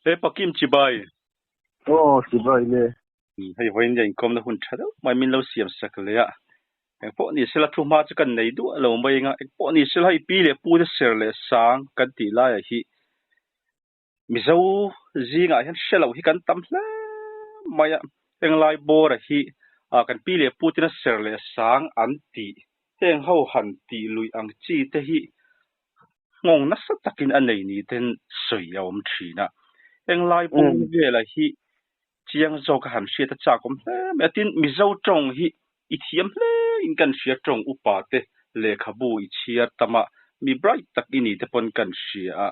He Pakim chibai. Aw chibai le. Hei vawiin hian inkawmna hun tha deuh mai min lo siam sak leh a. Eng pawh ni sela thu hma chu kan nei duah lo mai anga eng pawh ni sela hei pi leh pu te ser leh sang kan tih laiah hi Mizo zingah hian hre lo hi kan tam hle mai a. Henglai bawra hi kan pi leh pu tena ser leh sang an tih heng ho han tih luih ang chi te hi nghawng nasa takin a nei ni ten sawi a awm thin a. Henglai bawr vela hi chiang zawk a han hriat a chak awm hle mai a. Tin, Mizo tawng hi i thiam hle in kan hria tawng upa te lehkhabu i chhiar tam a, mi bright tak i ni te pawn kan hria a.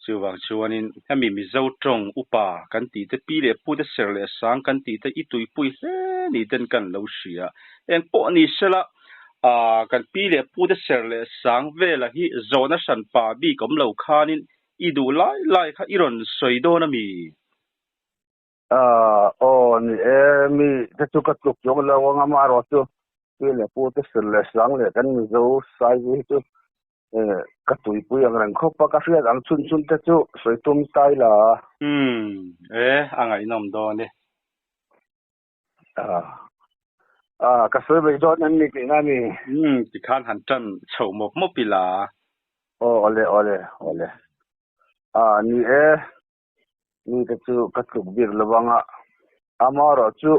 Chuvang chuanin hemi Mizo tawng upa kan tih te pi leh pu te ser leh sang kan tih te i tuipui hle ni ten kan lo hria. Eng pawh ni sela ah kan pi leh pu te ser leh sang vela hi zawhna hran pa bik awm lo khanin i duh lai lai kha i rawn sawi dawn a mi? Ah, aw ni e, mi te chu ka tluk chuang lo ang amaherawh chu pi leh pu te sir leh sang leh kan Mizo sai hi chu eh ka tuipui ang reng khawp a, ka hriat ang chhun chhun te chu sawi tum tai la. Umm, e, a ngaihnawm dawn e. Ah, ah, ka sawi mai dawn em ni tihna a ni. Umm, tikhan han tan chho mawp mawp ila. Aw, awle, awle, awle. Ah, ni e. mite chu ka tluk bik lo ang a, amaherawh chu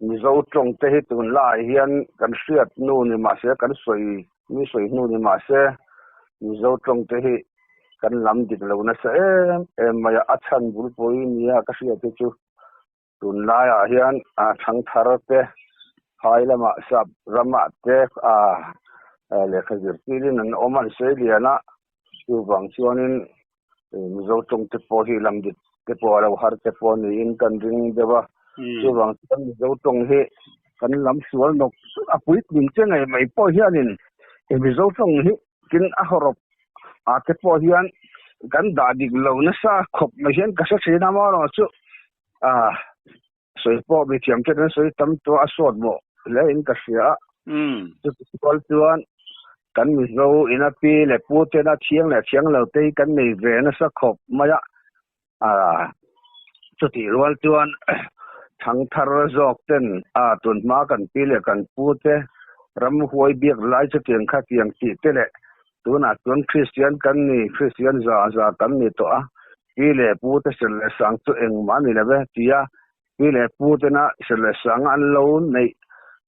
Mizo tawng te hi tunlaiah hian kan hriat hnu ni mahse kan sawi mi sawi hnu ni mahse Mizo tawng te hi kan lam dik lo nasa em em mai a, a chhan bulpui nia ka hriat hi chu tunlaiah hian a thangthar te phai lamah sap ramah te a lehkha zirtirin an awm an sawi lian a, chuvang chuanin Mizo tawng te pawh hi lam dik te pawh a lo har te pawh niin kan ring deuh a, chuvang chuan Mizo tawng hi kan lam sual nawk a puitling che ngei mai pawh hianin Mizo tawng hi tin a hawrawp ah te pawh hian kan dah dik lo nasa khawp mai hian ka hre thin a maw chu. A sawi pawh mi thiam te kan sawi tam tawh a sawt mawh hle in ka hria a. Chutichuan chuan kan Mizo ina pi leh pu tena thiang leh thiang lo te hi kan nei ve nasa khawp mai a. A chutih rual chuan thangthar zawk ten a tunhma kan pi leh kan pu te ramhuai biak lai chutiang khatiang tih te leh tunah chuan Kristian kan ni, Kristian za za kan ni tawh a. Pi leh pu te ser leh sang chu engmah a ni lo ve tia pi leh pu tena ser leh sang an lo neih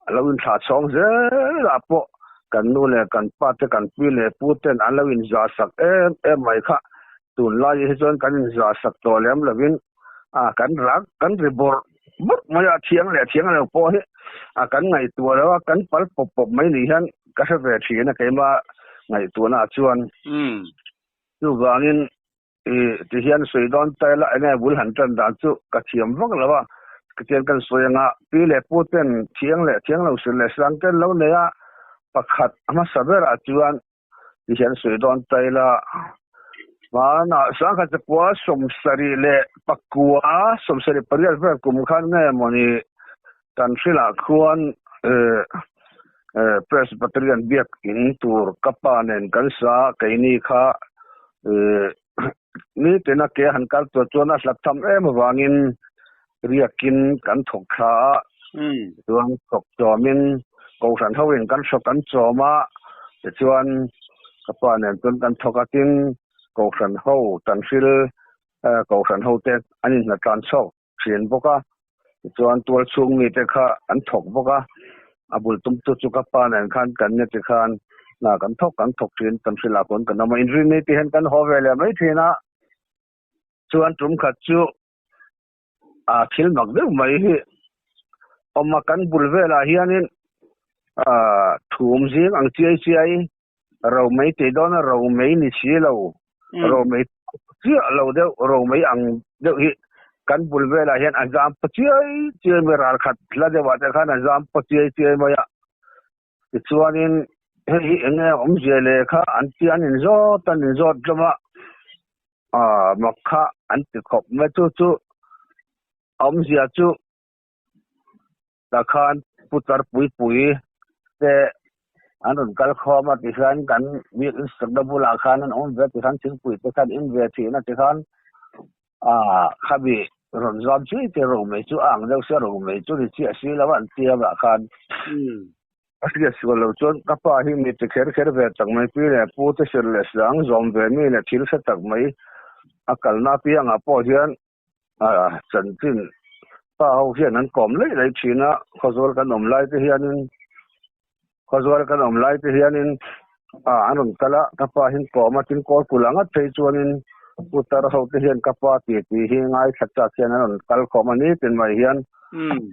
a lo inthlah chhawng zel ah pawh kan nu leh kan pa te kan pi leh pu ten an lo inzah sak em em mai kha tunlai hi chuan kan inzah sak tawh lem lovin a kan rak kan ri bawrh bawrh mai a thiang leh thiang lo pawh hi a kan ngaihtuah lo a kan pal pawp pawp mai ni hian ka hre ve thin a keimah ngaihtuahna ah chuan chuvangin I ti hian sawi dawn ta ila enge bul han tan dan chu ka thiam vak lo a, katiang kan sawi anga pi leh pu ten thiang leh thiang lo sil leh sang ten lo nei a, pakhat hmasa berah chuan ti hian sawi dawn ta ila hmanah sangkhat chakua sawmsarih leh pakua sawmsarih pariat vel kum khan nge mawni kan hrilah khuan Presbyterian biakin tur ka pa nen kan sa keini kha nitin a ke han kal tur chuan a hlat tham em avangin riakin kan thawk thla a, chuan thawk chawmin kohhran hoin kan hrawk kan chawm a, tichuan ka pa nen chuan kan thawk a tin kohhran ho tanhril kohhran ho te an inhnatlan chhawk thin bawk a, tichuan tual chhung mite kha an thawk bawk a, a bul tum tu chu ka pa nen khan kan nia ti khan hna kan thawk kan thawk thin kan hrilh ah pawn kan awm a, inrin ni ti hian kan haw ve leh mai thin a, chuan tum khat chu a thil mak deuh mai hi awm a, kan bul velah hianin ah thum zing ang chiai chiai romei tih dawn a romei ni si lo romei chiah lo deuh romei ang deuh hi kan bul velah hian a zam paw chiai chiai mai ral khat hla deuhah te khan a zam paw chiai chiai mai a tichuanin hei hi eng nge awmzia leh kha an ti an inzawt an inzawt hlawm a ah mak kha an ti khawp mai chu chu awmzia chu Tah khan putar pui pui te an rawn kal khawm a tikhian kan biak in sakna bulah khan an awm ve tikhan thingpui te khan in ve thin a tikhan. A khami rawn zam chui te romei chu a ang deuh sia romei chu ni chiah si lo a an tia vah khan a hriat sual lo chuan ka pa hi mi ti kher kher ve tak mai pi leh pu te sir leh sang zawm ve mi leh thil hre tak mai a kalna apiangah pawh hian a chanchin pa ho hian an kawm laih laih thin a khawzawl kan awm lai te hianin khawzawl kan awm lai te hianin a an rawn kal a ka pa hian kawm a tin kawl kul ang at phei chuanin putar ho te hian ka pa ti tih hi ngaithla chak hian an rawn kal khawm a ni tin mai hian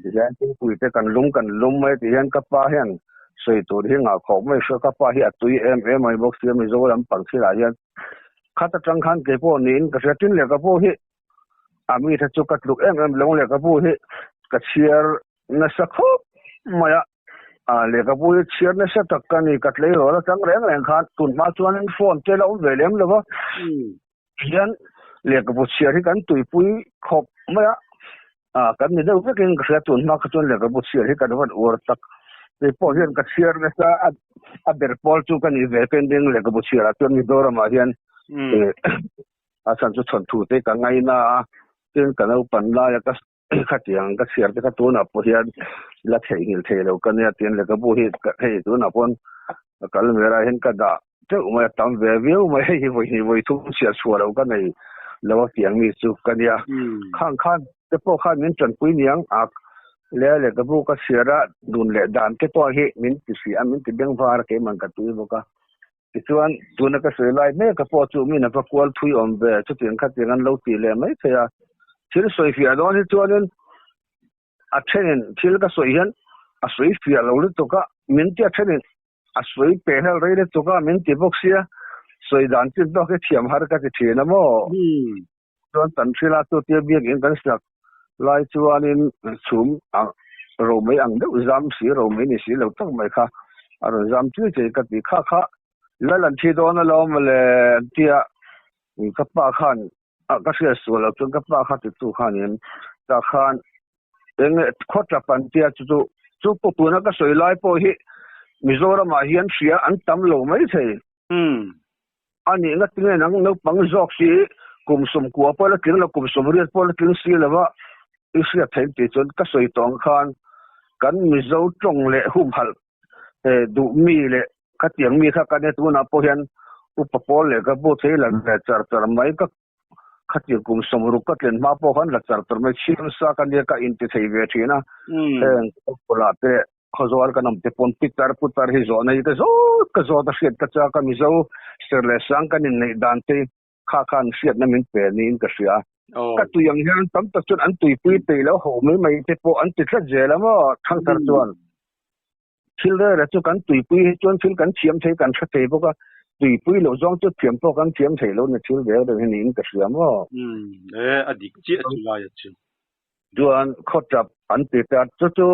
ti hian thingpui te kan lum kan lum mai ti hian ka pa hian sawi tur hi ngah khawp mai hria ka pa hi a tui em em mai bawk sia Mizoram pang thilah hian khat atang khan kei pawh niin ka hria tin lehkha pawh hi a mi te chu ka tluk em em lo lehkhabu hi ka chhiar nasa khawp mai a a lehkhabu hi chhiar nasa tak ka ni ka tleirawl atang reng reng khan tun hma chuanin phone te la awm ve lem lo va hian lehkhabu chhiar hi kan tuipui khawp mai a a kan ni deuh vekin ka hria tun hma kha chuan lehkhabu chhiar hi kan van uar tak kei pawh hian ka chhiar nasa a a ber pawl chu ka ni ve pen ding lehkhabu chhiarah chuan Mizoramah hian a chhan chu chhawn te ka ngaina a tin ka naupan laia ka khatiang ka chhiar te kha tunah pawh hian la theihnghilh thei lo ka nia tin lehkhabu hi hei tunah pawn ka kal merah hian ka dah teuh mai a tam ve viau mai hei hi vawi hnih vawi thum chhiar chhuah loh ka nei lo a tiang mi chu ka nia khang khan te pawh khan min tanpui niang a le lehkhabu ka chhiar a dun leh dan te pawh hi min ti si a min ti bengvar a keimah ka tui bawk a. Tichuan, tuna ka sawi lai mek a pawh chu min a va kual thui awm ve, chutiang khatiang an lo tih leh mai thei a. Thil sawi fiah dawn hi chuanin a thenin thil ka sawi hian a sawi fiah lo lutuk a, min ti a thenin a sawi peh hel rei lutuk a, min ti bawk sia, sawi dan chin tawk hi thiam har ka ti thin a maw? Chuan kan hrila chu tia biakin kan sak lai chuanin chhum ang romei ang deuh zam si romei ni si lo tak mai kha a rawn zam chiai chiai ka ti kha kha lal an thi dawn alawm mawle an tia ka pa khan a ka hriat sual loh chuan ka pa kha titu khanin tah khan eng khaw tap an tia chu chu chu pawh tuna ka sawi lai pawh hi Mizoramah hian hria an tam lo maithei. A nih nga tinge nang naupang zawk si kum sawmkua pawh la tling lo kum sawmriat pawh la tling si lova i hriat theih tih chuan ka sawi tawh ang khan kan Mizo tawng leh humhalh duh mi leh khatiang mi kha kan e tunah pawh hian upa pawl leh ka bu thei la ve char char mai ka khatiang kum sawmruk ka tlen hma pawh khan la char char mai chhiarsa ka nia ka inti thei ve thin a heng kawla te Khawzawl kan awm te pawn pitar putar hi zawhna hi ka zawt ka zawt a hriat ka chak a Mizo ser leh sang kan inneih dan te kha khan hriatna min pe niin ka hria. Ka tui ang hian tam tak chuan an tuipui peih lo ho mai mai te pawh an ti tlat zel a maw thangthar chuan. Thil rel chu kan tuipui hi chuan thil kan thiam thei kan hre thei bawk a, tuipui loh zawng chu thiam pawh kan thiam thei lo ni thil rel reng hi niin ka hria maw. E a dik chiah chu lai a chu. Chuan khawchap an ti ta. Chu chu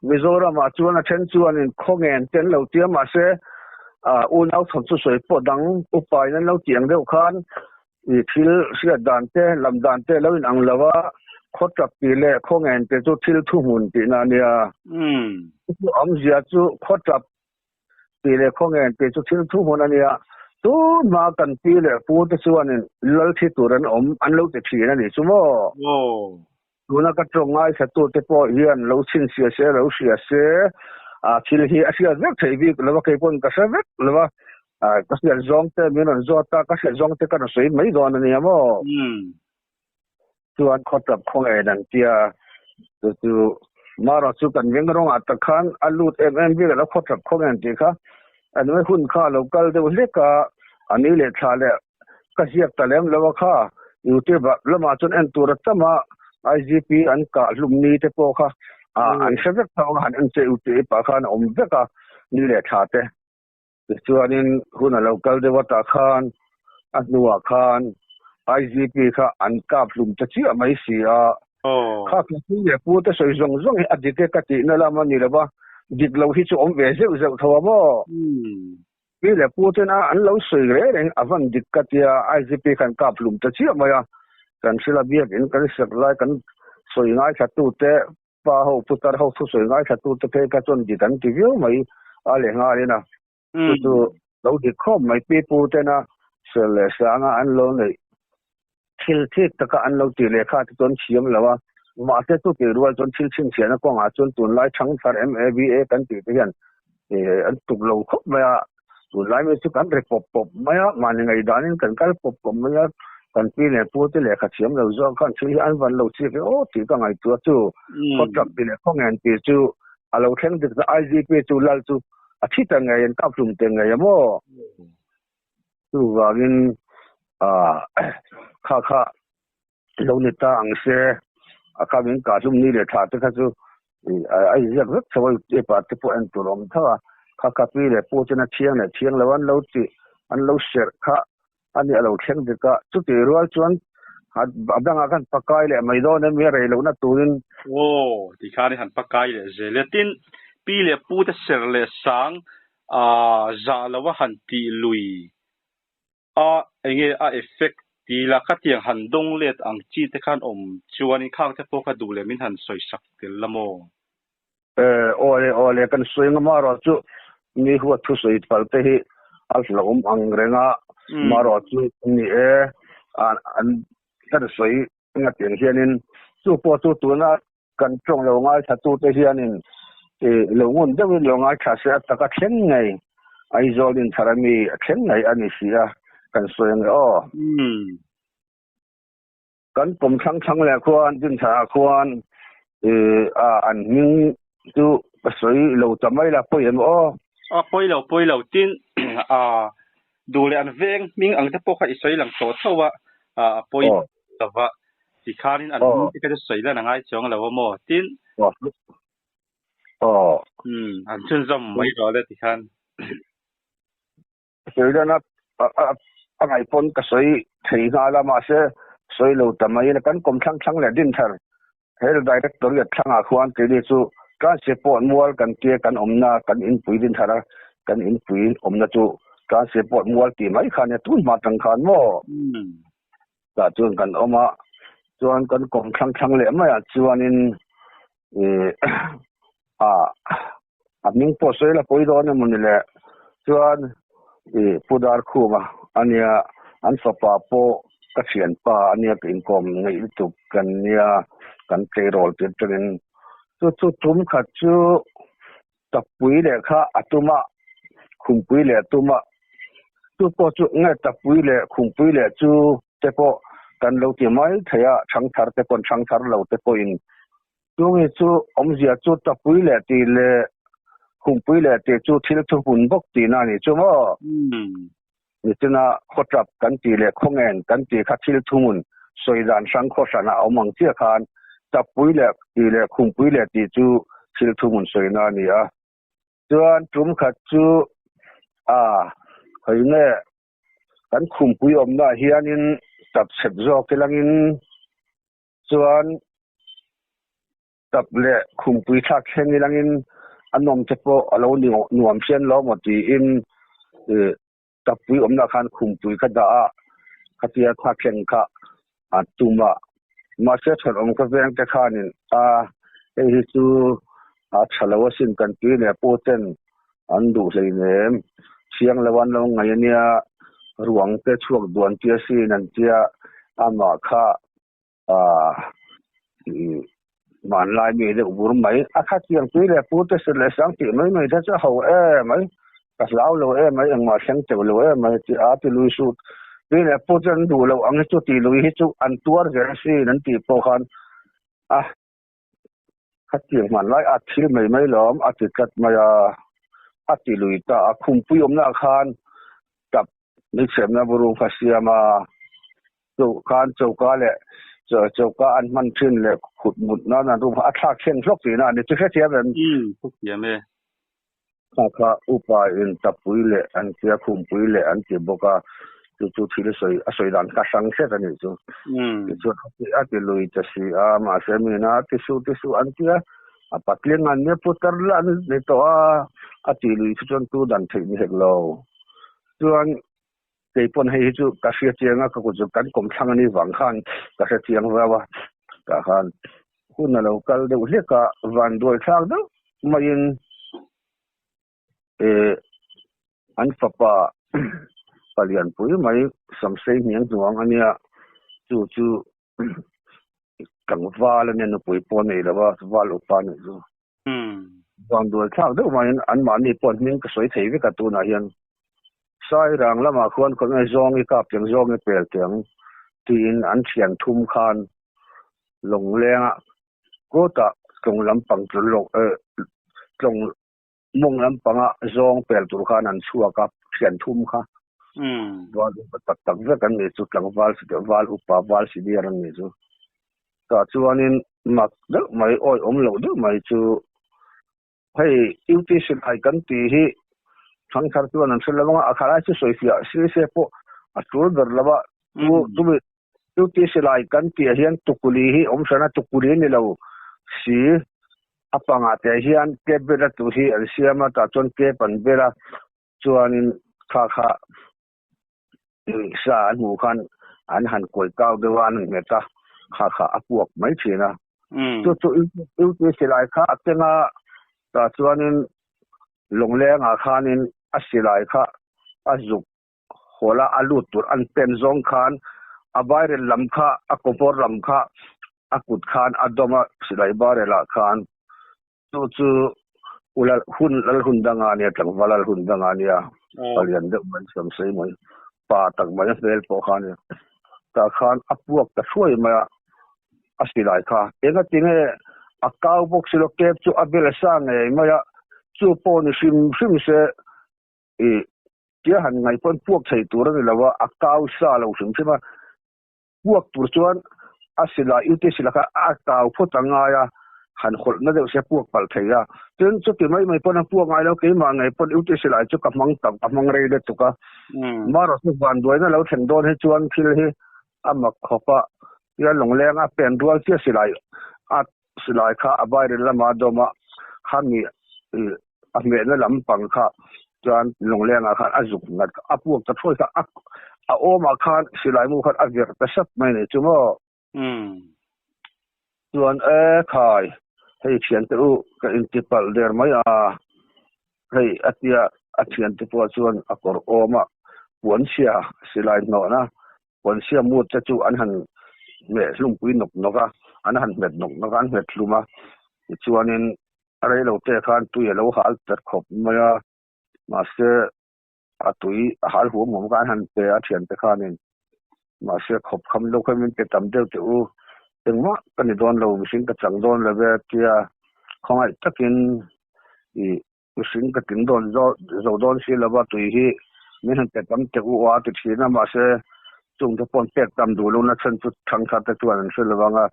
Mizoramah chuan a then chuanin khaw ngen te an lo tia mahse unau thawm chu sawi pawh dang upain an lo tih ang deuh khan i thil hriat dan te lam dan te lo inang lo a, khawchap tih leh khaw ngen te chu thil thuhmun tihna a nia. Chu awmzia chu khawchap tih leh khaw ngen tih chu thil thuhmun a nia. Tun hma kan pi leh pu te chuanin lal thi tur an awm an lo ti thin a nih chu maw? Tuna ka tawng ngaithla te pawh hian lo chhinchhiah se lo hria se a thil hi a hriat vek theih bik lo a kei pawn ka hre vek lo a ka hriat zawng te min rawn zawt a ka hriat zawng te ka rawn sawi mai dawn a nia maw? Chuan khawtap khaw ngen an tia chu chu marawh chu kan veng rawngah tak khan a lut em em bik alo khawtap khaw ngen tih kha an mai hun kha alo kal deuh hlek a a ni leh thla leh ka ziak ta lem lo a kha youtube ah lamah chuan en tur a tam a IGP an kah hlum ni te pawh kha an hre vek tho ang han en che youtube ah khan a awm vek a ni leh thla te. Tichuanin hun a lo kal deuh atah khan a hnuah khan IGP kha an kap hlum ta chiah mai si a. Kha ka pu leh pu te sawi zawng zawng hi a dik e ka tihna lam a ni lo va, dik lo hi chu awm ve zeuh zeuh tho a maw? Pi leh pu ten a an lo sawi reng reng a van dik ka tia IGP kha an kap hlum ta chiah mai a. Kan hrila biakin kan sak lai kan sawi ngaithla tute Pa ho putar ho thusawi ngaithla tute phei kha chuan dik an ti viau mai a leh nghalin a. Chu chu lo dik khawp mai pi pu tena sel leh sanga an lo neih Thil thik taka an lo tih leh kha te chuan thiam lo a, mahse chu tih rual chuan thil chhinchhiahna kawngah chuan tunlai thangthar MABA kan tih te hian an tuk lo khawp mai a, tunlai mi chu kan ri pawp pawp mai a, mahni ngaihdanin kan kal pawp pawp mai a, kan pi leh pu te lehkha thiam lo zawk khan thil hi an van lo chik e aw tih ka ngaihtuah chu khaw tap tih leh khaw ngen tih chu a lo thleng dik ta IGP chu lal chu a thi ta ngei an kap hlum te ngei a maw? Chuvangin kha kha lo ni ta ang se, a kha min kah hlum ni leh tha te kha chu a inziak vek tho a, paper te pawh en tur a awm tho a, kha kha pi leh pu chuan a thiang leh thiang lo an lo tih an lo serh kha a ni a lo thleng dik a, chutih rual chuan a dangah khan pakai leh mai dawn em i a rei lohna turin. Aw, tikhan i han pakai leh zel e. Tin, pi leh pu te serh leh sang A zah lo a han tih lui a enge a effect ti la khatiang han dawng let ang chi te khan awm chuanin khang te pawh kha duh leh min han sawi sak tel la maw? Eh awle awle kan sawi nga marawh chu mi huat thu sawi pal te hi a hlauhawm ang reng a marawh chu ni e an kan sawi nga tiang hianin chu pawh chu tuna Kan tawng lo ngaithlatute hianin lo ngun deuhin lo ngaithla se a tak a thleng ngei, Aizawl inthar a mi a thleng ngei a ni si a, kan sawi ange aw. Kan pawm thlang thlang leh khuan Dintharah khuan an hming chu ka sawi lo ta mai la pawi em aw. A pawi lo pawi lo tin duh leh an veng hming ang te pawh kha i sawi lang tawh tho a, a pawi lo va. Tikhanin an hming te kha chu sawi lan a ngai chuang lo a maw? Tin, umm, an chhunzawm mai rawh le tikhan. Sawi lan a a ngaih pawn ka sawi thei nghal a, mahse sawi lo ta mai ila kan kawm thlang thlang leh Dinthar Health Directorate thlangah khuan keini chu Transport mual kan tia kan awmna kan inpui Dinthar a kan inpui awmna chu Transport mual tih mai kha nia tun hma tang khan maw? Tah chuan kan awm a, chuan kan kawm thlang thlang leh maiah chuanin ih ah a hming pawh sawi la pawi dawn emaw ni le, chuan ih Pu Darkhuma a nia, an fapa pawh ka thianpa a nia ka inkawm ngaih lutuk kan nia, kan tleirawl tir tangin chu chu tum khat chu Tappui leh kha a tum a, khumpui leh a tum a. Chu pawh chu nge tappui leh khumpui leh chu te pawh kan lo ti mai thei a, thangthar te pawn thangthar lo te pawhin. Chungi chu awmzia chu tappui leh tih leh khumpui leh tih chu thil thuhmun bawk tihna a ni chu maw? Nichina khawtap kan tih leh khawngen kan tih kha thil thuhmun sawi dan hrang khaw hran a awm ang chiah khan tappui leh tih leh khumpui leh tih chu thil thuhmun sawina a ni a. Chuan tum khat chu a hawi nge kan khumpui awmnaah hianin tap chep zawk ilangin chuan Tap leh khumpui thlak thleng ilangin a nawm te pawh a lo nuam hian lo maw tiin tappui awmna khan khumpui ka dah a, khatia thlak thleng kha a tum a. Mahse thenawm ka veng te khanin a hei hi chu a tha lo asin kan pi leh pu ten an duh hleinem, thiang lo an lo ngaih ania ruang te chhuak duan tia sin an tia amah kha Hmanlai mi deuh bur mai. A kha chiang tui leh pu te sir leh sang tih mai mai kha chu a ho em mai. Ka hlau lo em mai, engmah thleng teuh lo em mai tih a ti lui sut. Tui leh pu chu an duh loh ang hi chu tih lui hi chu an tuar zel sin an tih pawh khan a khatiang hmanlai a thil mai mai lawm a ti tlat mai a. A ti lui ta a, khumpui awmnaah khan tap Hmeichhiamna buru kha siam a, khan choka leh choka an hman thin leh khut mut nan an room kha a thlak thleng hlawk tihna a ni. Chu hrethiam em? Umm, hrethiam e. Kha kha upa in tapui leh an tia khumpui leh an ti bawk a, chu chu thil sawi a sawi dan kha hrang hret a nih chu. Tichuan a ti lui ta si a, mahse mina a ti suh ti suh an tia, a patling an nia putar lah an ni tawh a, a ti lui chu chuan tu dan theih ni hek lo. Chuan kei pawn hei hi chu ka hria chiang a, ka kut chu kan kawm thlang a nih vang khan ka hre chiang viau a, tah khan hun a lo kal deuh hlek a, van duai thlak deuh maiin eh an fapa palianpui mai Samsei hniang hnuang a nia. Chu chu tlangval a nia nupui pawh a nei lo a, val upa a nih chu. Vanduai thlak deuh maiin anmahni pawh hming ka sawi thei vek a tunah hian. Sairang lamah khuan khawnge zawng i kap tiang zawng i pel tiang tiin an thian thum khan lawnglenga kawtah tlawng lampang tlawng mawng lampanga zawng pel tur khan an chhuak a thian thum kha. Val upa tak tak vek an nih chu tlangval val upa val senior an nih chu. Tah chuanin mak deuh mai awi awm loh deuh mai chu hei UT Silai kan tih hi thangthar chuan an hre lo ang a, a khalai chu sawifiah si se pawh a tul ber lo a, chu chumi UT Silai kan tih ah hian tukuli hi awm hran a, tukuli ni lo si a pangah te hian kep bela tur hi an siam a, tah chuan kep an bel a, chuanin kha kha sa an hmuh khan an han kawi kau deuh a, an han nghet a, kha kha a puak mai thin a. Chu chu UT silai kha a keng a, tah chuanin Lawnglengah khanin a silai kha a zuk hawl a, a lut tur an pen zawng khan a bairel lam kha, a kawhmawr lam kha a kut khan a dawm a, silai barelah khan. Chu chu ulal hun lal hun danga ania, tlangval lal hun danga ania, palian deuh mai sam sei mai, pa tak mai a hmel pawh kha ania. Tah khan a puak ta hruai mai a, a silai kha. Enga tinge a kau bawk si lo, kep chu a bel sa ngei mai a, chu pawh ni hrim hrim se i tia han ngaih pawn puak thei tur a ni lo a, a kau sa lo hrim hrim a. Puak tur chuan a silai UTC laka a tau phawt a ngai a, han hawlh na deuh se puak palh thei a. Tin, chuti mai mai pawn a puak ngai lo, keimah ngei pawn UTC lai chu ka hmang tam, ka hmang rei lutuk a. Marawh chu vanduaina lo thlen dawn hi chuan thil hi a mak khawp a, tia lawngleng a pen rual chiah silai a silai kha a bairel lama dawm a, khami a hmehna lampang kha chuan lawnglengah khan a zuk ngat a puak ta thuai kha a a awmah khan silai mu khan a virh ta sap mai ni chu maw. Chuan e khai hei thiante u ka inti palh der mai a, hei a tia a thiante pawh chuan a kawr awma puanchhia silai hnawhna Puanchhia mut te chu an han hmeh hlumpui nawk nawk a, an han hmet nawk nawk a, an hmet hlum a. Tichuanin a rei lo te khan tui a lo hal ta khawp mai a, mahse a tui a hal huam huam kha an han pe a thiante khanin mahse khawp kham lo kha min pe tam deuh teh u, engmah ka ni dawn lo, mihring ka chang dawn lo ve tia khawngaih takin ih Mihring ka tling dawn zo dawn si lova tui hi min han pe tam teh u a ti thin a, mahse chung te pawh pek tam duh lohna chhan chu thangthar te chuan an hre lo vang a,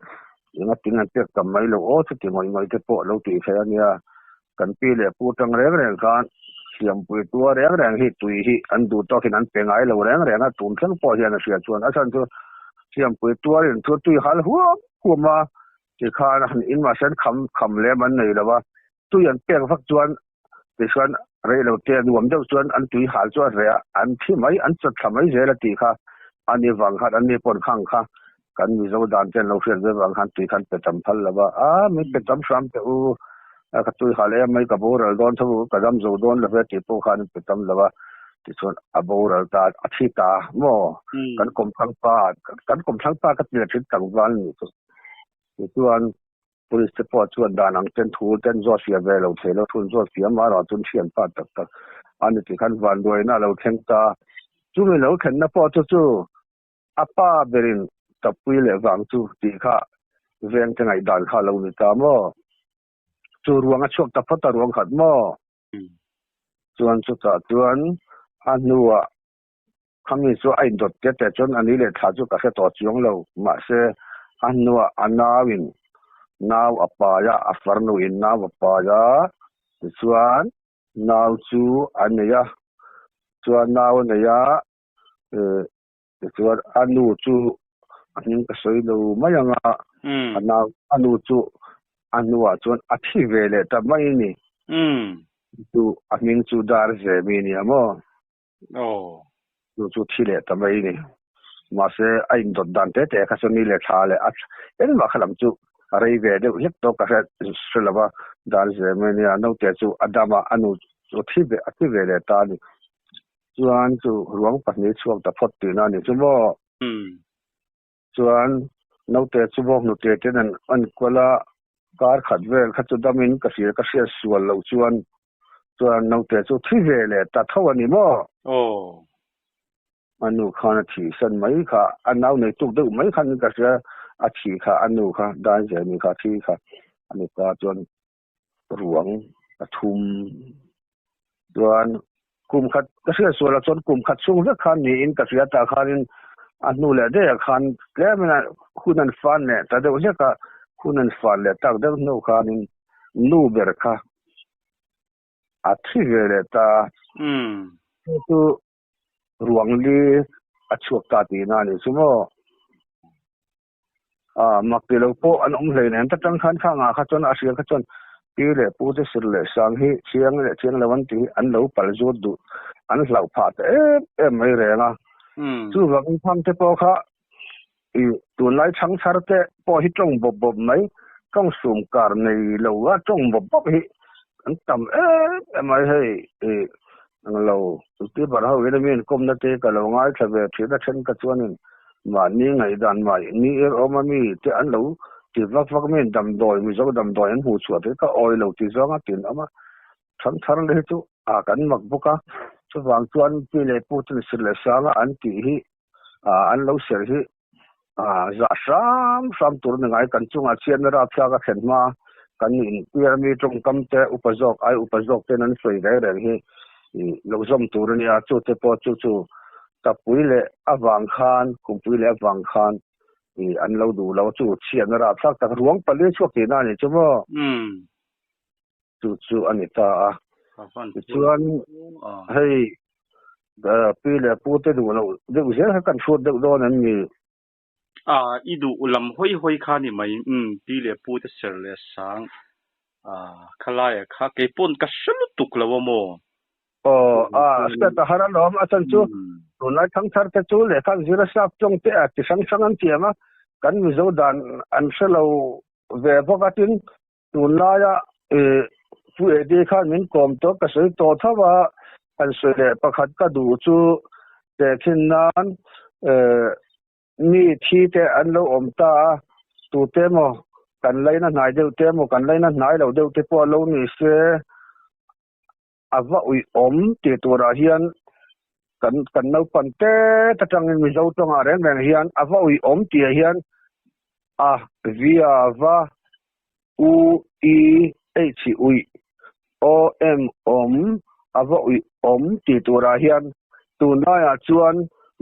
enga ting an pek tam mai lo aw chuti ngawih ngawih te pawh lo tih theih a nia. Kan pi leh pu tang reng reng khan hliampui tua reng reng hi tui hi an duh tawkin an pe ngai lo reng reng a, tun thleng pawh hian a hria chuan a chhan chu hliampui tuarin chu tui hal huam huam a tikhan han in mahse an kham kham lem an nei lo a. Tui an pek vak chuan tichuan rei lo te nuam deuh chuan an tui hal chu a reh a, an thi mai, an chawt thla mai zel a tih kha a ni vang khan an ni pawn khang kha kan Mizo dan te an lo hriat ve vang khan tui khan pe tam phal lo va, a min pe tam hram teh u, ka tui hal em mai ka boral dawn tho ka dam zo dawn lo ve tih pawh khan an pe tam lo va, tichuan a boral ta, a thi ta maw kan kawmthlang pa, kan kawmthlang pa ka ti leh thin tlangval a nih chu tichuan. Police te pawh chuan dan ang ten thu ten zawt fiah ve lo thei lo, thun zawt fiah mah erawh chuan thian pa tak tak a ni tih khan vanduaina a lo thleng ta. Chumi lo thlenna pawh chu chu a pa berin tappui leh vang chu tih kha veng te ngaihdan kha a lo ni ta maw? Chu ruang a chhuak ta phawt a ruang khat maw? Chuan chutah chuan a hnuah Khami chu a indawt te te chuan a ni leh thla chu ka hre tawh chiang lo. Mahse, a hnuah a nauin nau a pai a, a farnuin nau a pai a, tichuan nau chu a nei a, chuan nau a nei a, tichuan a nu chu a hming ka sawi lo mai ang a, a nau a nu chu a hnuah chuan a thi ve leh ta mai a ni. Chu a hming chu Darzemi a nia maw? Aw. Chu chu thi leh ta mai ni. Mahse a indawt dan te te kha chu ni leh thla leh a engmah kha lam chu a rei ve deuh hlek tawh ka hre hre lo va, dan zel mai nia naute chu a dam a, a nu chu a thi ve a thi ve leh ta a ni. Chuan chu ruang pahnih chhuak ta phawt tihna a ni chu maw? Umm. Chuan naute chu bawk hnute ten an enkawl a, kar khat vel kha chu damin ka hria ka hriat sual loh chuan chuan naute chu thi ve leh ta tho a ni maw? Aw. A nu khan a thih san mai kha, a nau nei tuk deuh mai khan ka hria, a thih kha a nu kha Daizeni kha a thi kha a ni ta chuan ruang a thum chuan kum khat ka hriat sual ah chuan kum khat chhung vek khan niin ka hria tah khanin a hnu leh daih ah khan tlem in hun an fan leh ta deuh hlek a, hun an fan leh tak deuh hnu khanin nu ber kha a thi ve leh ta chu chu ruang li a chhuak ta tihna a ni chu maw. A mak ti lo pawh an awm hlei nen ta tang khan khang ah kha chuan a hria kha chuan pi leh pu te sir leh sang hi chiang leh chiang lo an tih hi an lo pal zut duh an hlauh phah ta em em mai reng a. Chuvangin khang te pawh kha i tunlai chhangchhar te pawh hi tawng bawp bawp mai tawng sum kar nei lo a tawng bawp bawp hi an tam em em mai hei i ang lo youtuber ho in a mi inkawmna te ka lo ngaithla ve thin a then ka chuanin Mahni ngaihdan mahni er awm a mi te an lo ti vak vak mi damdawi Mizo damdawi an hmuh chhuah te ka awi lo ti zawng a tin awm a. Thangthar leh hi chu a kan mak bawk a, chuvang chuan pi leh pu ten sir leh sang a an tih hi an lo ser hi zah hram hram tur a ni ngai. Kan chungah chhiatna rapthlak a thlen hma kan inpiar mi tawngkam te upa zawk ai upa zawk ten an sawi reng reng hi lo zawm tur a nia, chu te pawh chu chu Tapui leh avang khan, Kumpui leh avang khan i an lo duh lo chu chhiatna rapthlak tak ruang pali chhuak tihna a ni chu maw? Chu chu a ni ta a. Tichuan hei pi leh pu te duh loh deuh zel kha kan hruat deuh dawn an ni. A, i duh lam hawi hawi kha ni mai. Umm, pi leh pu te ser leh sang. A, khalaiah kha keipawn ka hre lutuk lo a maw? Aw, a, step a har alawm. A chan chu tunlai thangthar te chu lehkha an zir a sap tawng te a ti hrang hrang an tiam a, kan Mizo dan an hre lo ve bawk a tin tunlaia Pu Eddie khan min kawm tawh ka sawi tawh tho a, han sawi leh pakhat ka duh chu tehkhin nan mi thi te an lo awm ta a, tute emaw kan laina hnai deuh te emaw kan laina hnai lo deuh te pawh a lo ni se. A va uiawm tih turah hian kan kan naupan tet atangin Mizo tawngah reng reng hian a va uiawm tihah hian a via va u i h uih o m awm a va uiawm tih turah hian tunlaiah chuan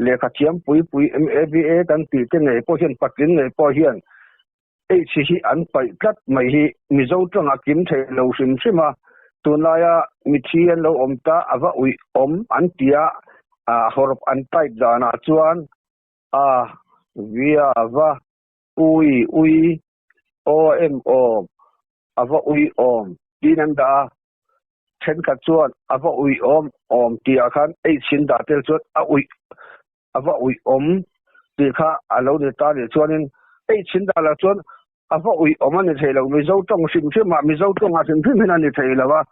lehkha thiam pui pui MABA kan tih te ngei pawh hian patling ngei pawh hian H hi an paih tlat mai hi Mizo tawngah kim thei lo hrim hrim a, tunlaia mithi an lo awm ta a va uih awm an ti a, hawrawp an type danah chuan a, via, va, ui, ui, aw, em, awm, a va ui awm tiin an dah a, thenkhat chuan a va uih awm awm tihah khan H in dah tel chuan a uih a va uih awm tih kha a lo ni ta nih chuanin ei chhin dah lah chuan a va uih awm a ni thei lo Mizo tawng hrim hrim ah Mizo tawng ah hrim hrim hian a ni thei lo a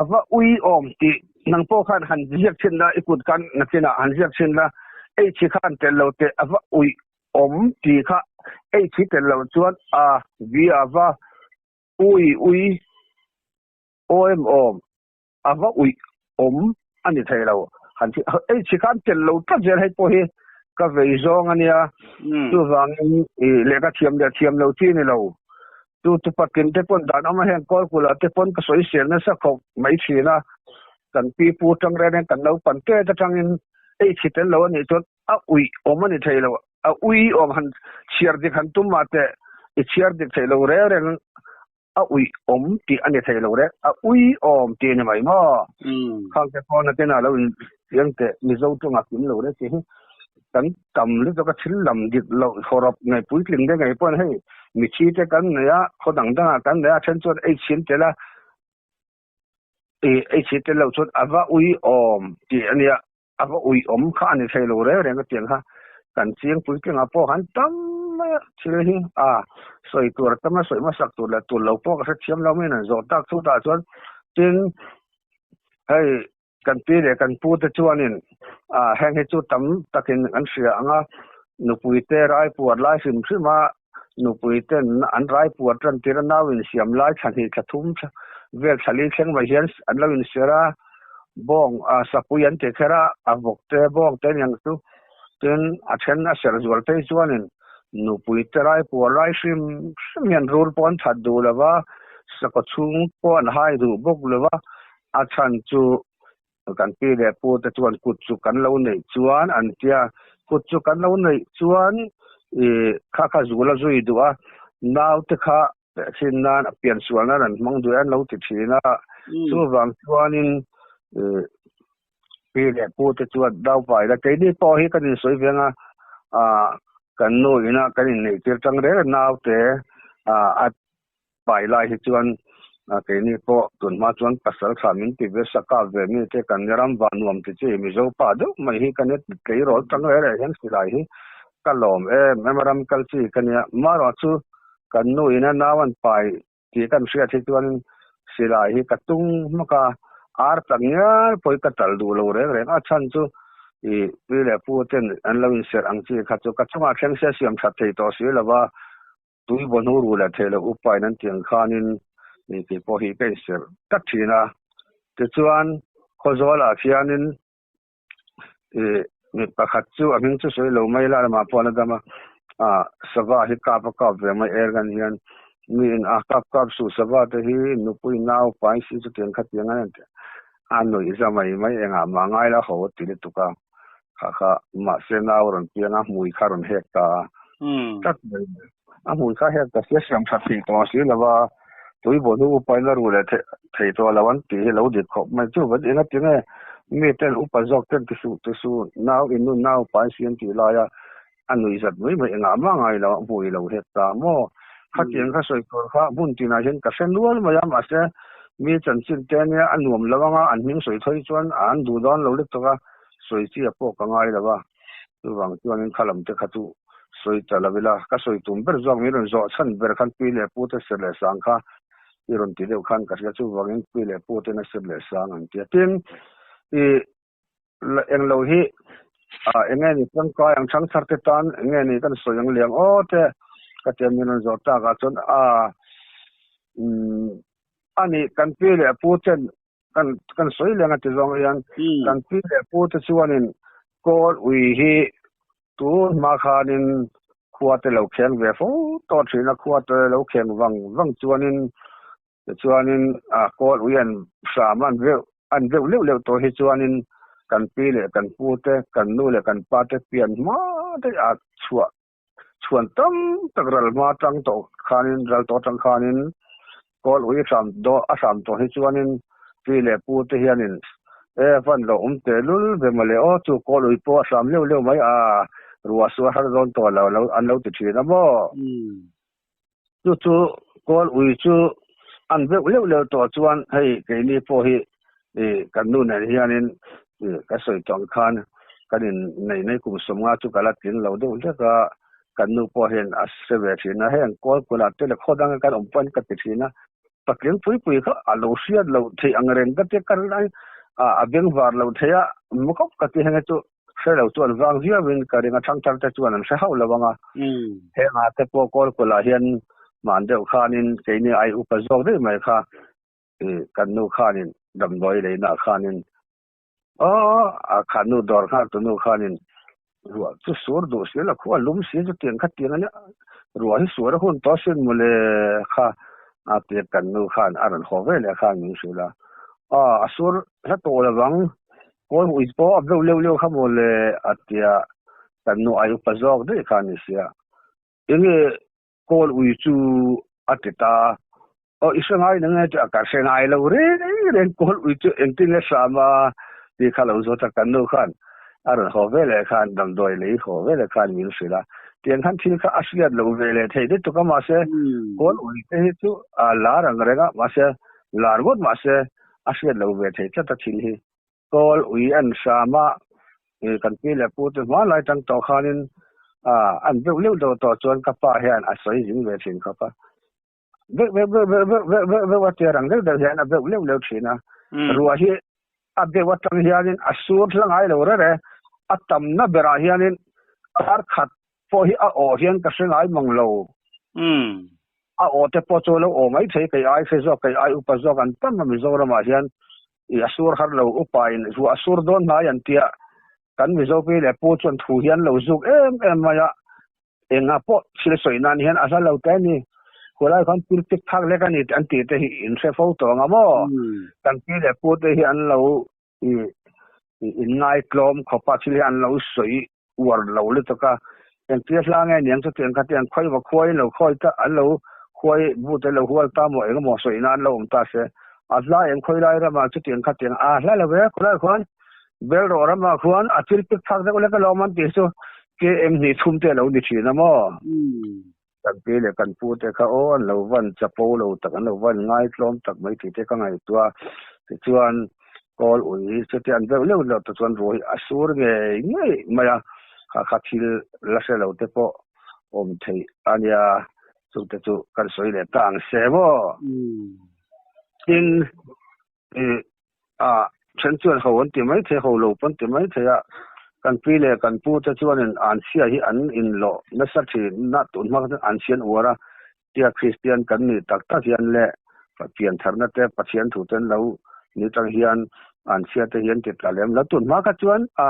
a va ui awm tih nang pawh khan han ziak chhin la i kut khan nakinah han ziak chhin la ei chi khan tel lo teh a va uih awm tih kha ei chi tel lo chuan a vi a va ui ui awm awm a va uih awm a ni thei lo. Han thi ei chi khan tel lo tlat zel hei pawh hi ka vei zawng a nia. Chuvangin i lehkha thiam leh thiam lo chi ni lo. Chu chu patling te pawn dan awm a heng kawlkul ah te pawn ka sawi sel nasa khawp mai thin a. Kan pi pu tang reng reng kan naupan tet atangin ei chi tel lo a nih chuan a uih awm a ni thei lo. A ui awm han chhiar dik han tum mah teh i chhiar dik thei lo reng reng a uih awm tih a ni thei lo reng, a ui awm tih a ni mai maw? Khang te pawh nakin ah lo in chiang teh Mizo tawng a kim lo reng tih hi kan tam lutuk a thil lam dik loh hawrawp ngei puitling te ngei pawhin hei mithi te kan nei a, khaw dang dang ah kan nei a, then chuan ei chhin tel a, ei chhin tel lo chuan a va ui awm tih a nia. A va uiawm kha a ni thei lo reng reng a tiang kha kan chiang puitlingah pawh han tam mai a thil hi a sawi tur a tam a sawi hmasak tur leh tur lo pawh ka hrethiam lo mai an zawh tak chutah chuan tin hei kan pi leh kan pu te chuanin ah heng hi chu tam takin an hria ang a. Nupui te rai puar lai hrim hrim a, nupui ten an rai puar tan tir a nau insiam lai thla hnih thla thum vel thla li thleng mai hian an lo inser a, bawng sapui an ti kher a, a vawk te bawng te aniang chu tin a then a ser zual phei chuanin nupui te rai puar lai hrim hrim hian rul pawh an that duh lo va, sakhaw chhung pawh an hai duh bawk lo va, a chhan chu Kan pi leh pu te chuan kut chu kan lo neih chuan an tia, kut chu kan lo neih chuan i kha kha zul a zui duh a, nau te kha thin nan a pian sual nan an hmang duh e an lo ti thin a, chuvang chuanin i pi leh pu te chuan nau pai la keini pawh hi kan insawi veng a, ah kan nu ina kan inneih tir tang reng a nau te ah a Pai lai hi chuan keini pawh tunhma chuan pasal tha min ti ve sa kap ve mi te kan ram va nuam ti chi Mizo pa deuh mai hi ka nia tleirawl tang reh reh hian silai hi ka lawm em em a ram kal chi ka nia marawh chu kan nu ina nau an pai tih kan hriat hi chuan silai hi ka tung hmak a ar tak ngial pawh hi ka tal duh lo reng reng a chhan chu i pi leh pu ten an lo inserh ang chi kha chu ka chungah thleng se siam that thei tawh si lova. Tui vaw hnu ru leh thei loh upain an tiang khanin ni tih pawh hi ka inserh tlat thin a. Tichuan, Khawzawlah khianin ih mi pakhat chu a hming chu sawi lo mai la lamah pawh a la dam a, ah sava hi kap a kap ve mai er gan hian miin a kap kap suh sava te hi nupui nau pai si chu tiang kha tiang an a nuih za mai mai engah mah ngai la ho a ti lutuk a. Kha kha mahse nau rawn piang a, hmui kha rawn hek ta a. Tlat mai. A hmui kha hek ta sia siam that thei tawh si lo va, tui baw hnu upain a ru leh thei tawh lo an tih hi lo dik khawp mai. Chu va eng ati nge mi ten upa zawk ten ti suh ti suh nau in nu nau pai si an tih lai a, a nuih zat mai mai engah mah ngai lo a hmui lo hek ta maw? Khatiang kha sawi tur kha hmun tinah hian ka hre nual mai a, mahse mi chanchin te nia a nuam lo anga an hming sawi thawi chuan an duh dawn lo lutuk a. Sawi chi a pawh ka ngai lo a, chuvang chuanin kha lam te kha chu sawi ta lo ila, ka sawi tum ber zawk min rawn zawh chhan ber khan pi leh pu te ser leh sang kha i rawn ti deuh khan ka hria, chuvangin pi leh pu ten a ser leh sang an ti a. Tin, i eng lo hi eng nge ni tangkai ang chhangthar te tan eng nge ni kan sawi ang liang aw te ka tia min rawn zawh tak ah chuan a ani kan pi leh pu ten kan kan sawi leng a ti zawng hian kan pi leh pu te chuanin kawl ui hi tun hma khanin khua te lo kheng ve fo tawh thin a, khua te lo kheng vang vang chuanin tichuanin a kawl ui an hram an veuh an veuh leuh leuh tawh hi chuanin kan pi leh kan pu te kan nu leh kan pa te pian hma daih a chhuah chhuan tam tak ral hma tang tawh khanin ral tawh atang khanin kawl ui hram daw a hram tawh hi chuanin pi leh pu te hianin e van lo awm teh lul ve mawle aw chu kawl ui pawh a hram leuh leuh mai a ruah sual har dawn tawh lo lo an lo ti thin a maw chu chu kawl ui chu an veuh leuh leuh tawh chuan hei keini pawh hi kan nu nen hianin ka sawi tawh ang khan kan in nei nei kum sawmnga chu ka la tling lo deuh hlek a, kan nu pawh hian a hre ve thin a, heng kawl kulah te leh khaw danga kan awm pawn ka ti thin a, patling pui pui kha a lo hriat loh theih ang reng ka tia ka rin a a bengvar lo thei a, khawp ka ti heng chu hre lo chuan vang viauin ka ring a, thangthar te chuan an hre hauh lo ang a, hengah te pawh kawl kulah hian hman deuh khanin keini ai upa zawk daih mai kha kan nu khanin damdawi leina khanin aw a kha nu dawr nghak tu nu khanin ruah chu sur duh si la khua lum si chu tiang kha tiang ania ruah hi sur a hun tawh sin mawle kha a tia kan nu khan a rawn haw ve leh khan min hrilh a aw a sur hla tawh lovang kawl ui pawh a veuh leuh leuh kha mawle a tia kan nu ai upa zawk daih kha a ni sia enge Kawl ui chu a ti ta. Aw i hre ngai nang e chu a ka hre ngai lo reng reng kawl ui chu engtin nge hram a tih kha lo zawt a kan nu khan a rawn haw ve leh khan damdawi lei haw ve leh khan min hrilh a tiang khan thil kha a hriat lo ve leh thei lutuk a mahse kawl ui te hi chu a lar ang reng a mahse lar ngawt mahse a hriat lo ve thei tlat a thil hi Kawl ui an hram a, kan pi leh pu te hmanlai tang tawh khanin an veuh leuh deuh tawh chuan ka pa hian a sawi zing ve thin khawp a. Veuh veuh veuh veuh veuh veuh veuh veuh a tir ang deuh deuh hian a veuh leuh leuh thin a. Ruah hi a veuh atang hianin a sur hla ngai lo rere, a tamna berah hianin kar khat. pawh hi a awh hian ka hre ngai mang lo. A awh te pawh chu a lo awh mai thei, kei ai hre zawk, kei ai upa zawk an tam a Mizoramah hian i a sur har lo, upa in ruah a sur dawn hnai an tia kan Mizo pi leh pu chuan thu hi an lo zuk em em mai a, Enga pawh thil sawi nan hian a hla lo te a ni. Khulai khan thil tik phak lek a ni an tih te hi in hre fo tawh ang a maw? Kan pi leh pu te hi an lo inngai tlawm khawp a, thil hi an lo sawi uar lo lutuk a. Engtia hla nge niang chutiang kha tiang khawi va khuai in lo khawi ta an lo khuai bu te lo hual ta maw engemaw sawi nan lo awm ta se. A hla eng khawi lai ramah chutiang kha tiang a hla lo ve khulai khuan Bel rawh ramah khuan a thil pek phak deuh lek alawm an tih chu KM hnih thum te a lo ni thin a maw? Kan pi leh kan pu te kha aw an lo van chapo lo tak an lo van ngaitlawm tak mai tih te ka ngaihtuah a, tichuan kawl ui chutia an veuh leuh leuh te chuan ruah hi a sur ngei ngei mai a, kha kha thil la hre lo te pawh awm theih a nia, chungte chu kan sawi leh ta ang se maw? Tin. Ih a then chuan ho an ti mai thei, ho lo pawh an ti mai thei a, kan pi leh kan pu te chuanin anchhia hi an inlawh nasa thin a, tun hma kha chuan anchhia an uar a, tia Kristian kan nih tak tak hian leh piantharna te Pathian thu te an lo ni tang hian anchhia te hi an ti tla lem lo, tun hma kha chuan a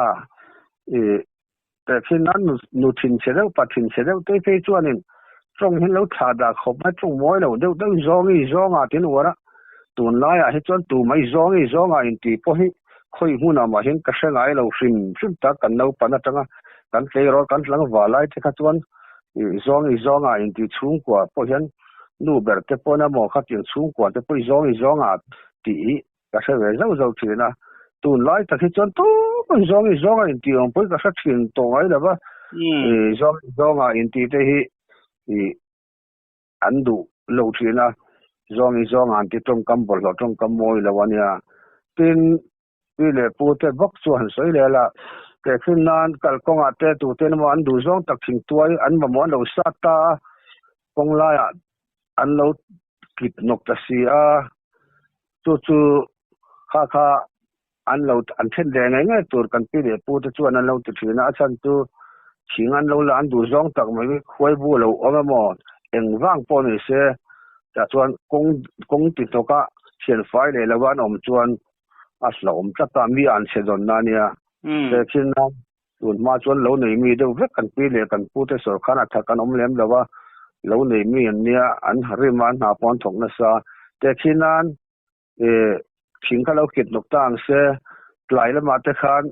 ih tehkhin nan nu thinchhe deuh pa thinchhe deuh te phei chuanin tawng hi lo thlah dah khawp mai tawng mawi lo deuh deuh zawngi zawngah tin uar a, tunlaiah hi chuan tumai zawngi zawngah intih pawh hi khawi hmunah mah hian ka hre ngai lo hrim hrim tak kan naupan atanga kan tleirawl kan tlangval lai te kha chuan zawngi zawngah intih chhungkua pawh hian nu ber te pawn emaw khatiang chhungkua te pawh zawngi zawngah tih hi Ka hre ve zauh zauh thin a, tunlai tak hi chuan tumah zawng i zawnga intih awm pawhin ka hre thin tawh ngai lo va, i zawng i zawnga intih te hi i an duh lo thin a, zawng i zawnga an ti tawngkam bawlhhlawh tawngkam mawi lo a nia. Tin, pi leh pu te bawk chu han sawi leh la, tehkhin nan kalkawngah te tute emaw an duh zawng tak thingtuai an mamawh an lo sat ta a, kawng laiah an lo kit nawk ta si a, chu chu kha kha an lo an then ve ngei ngei tur kan pi leh pu te chuan an lo ti thin a, a chhan chu thing an lo la an duh zawng tak mai khuai bu lo awm emaw eng vang pawh ni se tah chuan kawng kawng ti tawka thian fai leh lova an awm chuan a hlauhawm tlat a, mi an chhe dawn na ania. Tehkhin nan Tun hma chuan lo nei mi deuh vek kan pi leh kan pu te sawrkhan a thak an awm lem lo a, lo nei mi an nia, an rim a, an hna pawh an thawk nasa. Tehkhin nan ih thing kha lo kit nawk ta ang se, tlai lamah te khan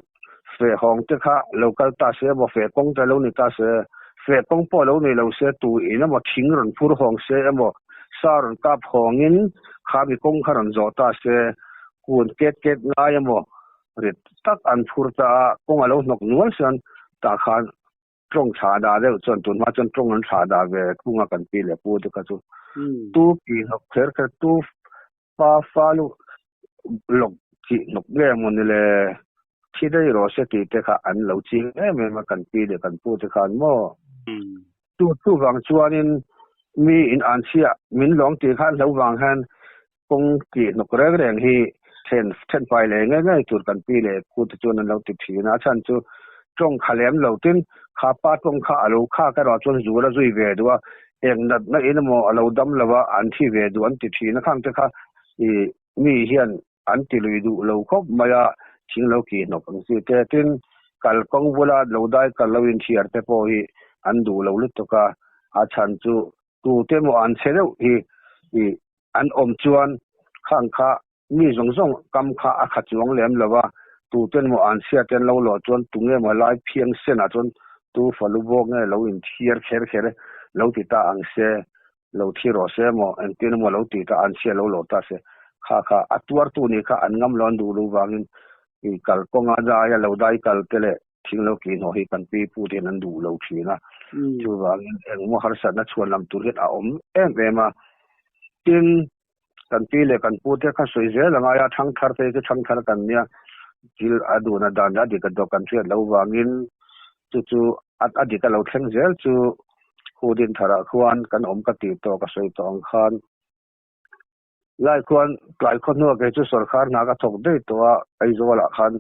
feh hawng te kha lo kal ta se emaw feh kawng te lo ni ta se, feh kawng pawh lo nei lo se tu in emaw thing rawn phur hawng se emaw sa rawn kap hawngin kha mi kawng kha rawn zawh ta se, kun ket ket ngai emaw Rit tak an phur ta a, kawng a lo hnawk nual chuan tah khan tawng thlah dah deuh chuan tunhma chuan tawng an thlah dah ve thung a kan pi leh pu te kha chu. Tu ki hnawk kher kher tu pa fa lu lawk ki hnawk nge maw ni le thi daih rawh se tih te kha an lo ching em em a kan pi leh kan pu te khan maw. Chu chuvang chuanin mi in an chhiah min lawng tih khan hlo vang hian Kawng tih hnawk reng reng hi then then fai leh ngei ngei tur kan pi leh pu te chuan an lo ti thin a, a chhan chu tawng kha lem lo tin kha pa tawng kha a lo khak erawh chuan zul a zui ve duh a, eng natna in emaw a lo dam lo a an thi ve duh an ti thin a, khang te kha ih mi hian an ti lui duh lo khawp mai a, thing lo kih hnawk ang chi te tin kalkawng bula lo dai kal lo inthiar te pawh hi an duh lo lutuk a, a chhan chu tute emaw an che deuh hi ih an awm chuan khang kha mi zawng zawng kam kha a kha chuang lem lo a, tute emaw an chhia te an lo lawh chuan tunge maw lai phiang senah chuan tu falu bawk nge lo inthiar kher kher lo ti ta ang se, lo thi rawh se emaw engtin emaw lo ti ta an chhia lo lawh ta se kha kha a tuartu nih kha an ngam lo an duh luh vangin ih kalkawnga daia lo dai kal te leh Thing lo kih hnawh hi kan pi pu te hian an duh lo thin a, chuvangin engmaw harsatna chhuan lam tur hian a awm em em a. Tin, kan pi leh kan pu te kha sawi zel a ngai a, thangthar te hi chu thangthar kan nia, thil a duhna dan leh a dik a dawk kan hriat loh vangin chu chu a dik a lo thleng zel chu khu din tharah khuan kan awm ka tih tawh ka sawi tawh ang khan. Lai khuan tlai khaw hnuah kei chu sawrkar hna ka thawk daih tawh a, Aizawlah khan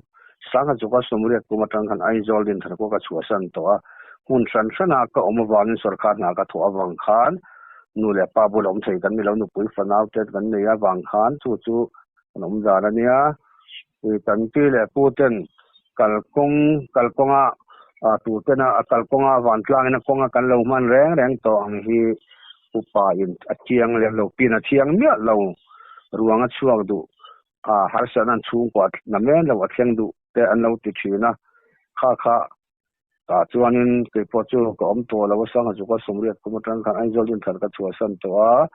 Sangha chuka Sumriat kum atang khan Aizawl din thar kua ka chhuahsan tawh a. Hmun hran hrana ka awm avangin sorkar hna ka thawh avang khan nu leh pa bula awm thei kan ni lo, nupui fanau te kan nei avang khan chu chu kan awm dan a nia. Kan pi leh pu ten kalkawng kalkawnga tu tena kalkawnga vantlangin a kawnga kan lo hman reng reng tawh ang hi upa in a chiang lem lo, pin a chiang miah lo, ruang a chhuak duh a harsatna an chhungkua na men lo a thleng duh te an lo ti thin a, kha kha tah chuanin kei pawh chu ka awm tawh lo a sangha chu ka sawmriat kum atang khan Aizawl Dinthar ka chhuahsan tawh a,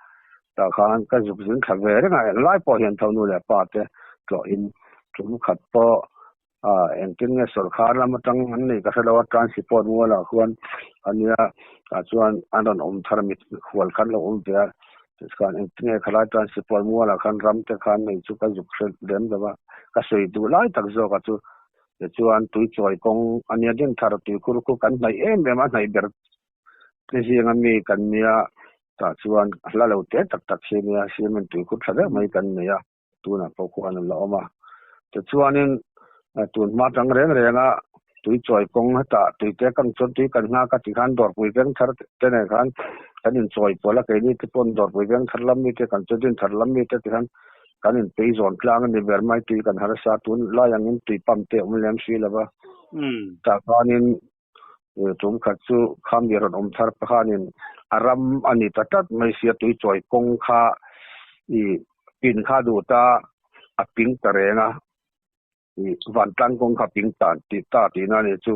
tah khan ka zuk zin thla ve reng a, englai pawh hian tho nu leh pa te tlawhin tum khat pawh engtin nge sawrkar lam atang an nei ka hre lo a, transport mualah khuan a nia tah chuan an rawn awm thar a mikhual khan lo awm ve a, tikhan engtin nge khalai transport mualah khan ram te khan nei chu ka zuk hre lem lo a, ka sawi duh lai tak zawk a chu. Tichuan tui chawi kawng a nia din thar tui khur khu kan hnaih em em a, hnaih ber te zinga mi kan nia tah chuan hla lo te tak tak hi nia cement tui khur tha deuh mai kan nei a, tunah pawh khuan an la awm a. Tichuanin tun hma tang reng renga tui chawi kawng hetah tui te kang chuan tui kan nghak a tikhan dawrpui veng thar te nen khan kan inchawi pawlh a, keini te pawn dawrpui veng thar lam mite kan chu din thar lam mite tikhan Kan inpei zawn tlang a ni ber mai tui kan harsa tun lai angin tui pump te a awm lem si lo va. Tah khanin tum khat chu khami rawn awm thar pakhanin a ram a ni ta tlat mai sia tui chawi kawng kha i pin kha duh ta a ping ta reng a. I vantlang kawng kha ping tan tih ta tihna a ni chu.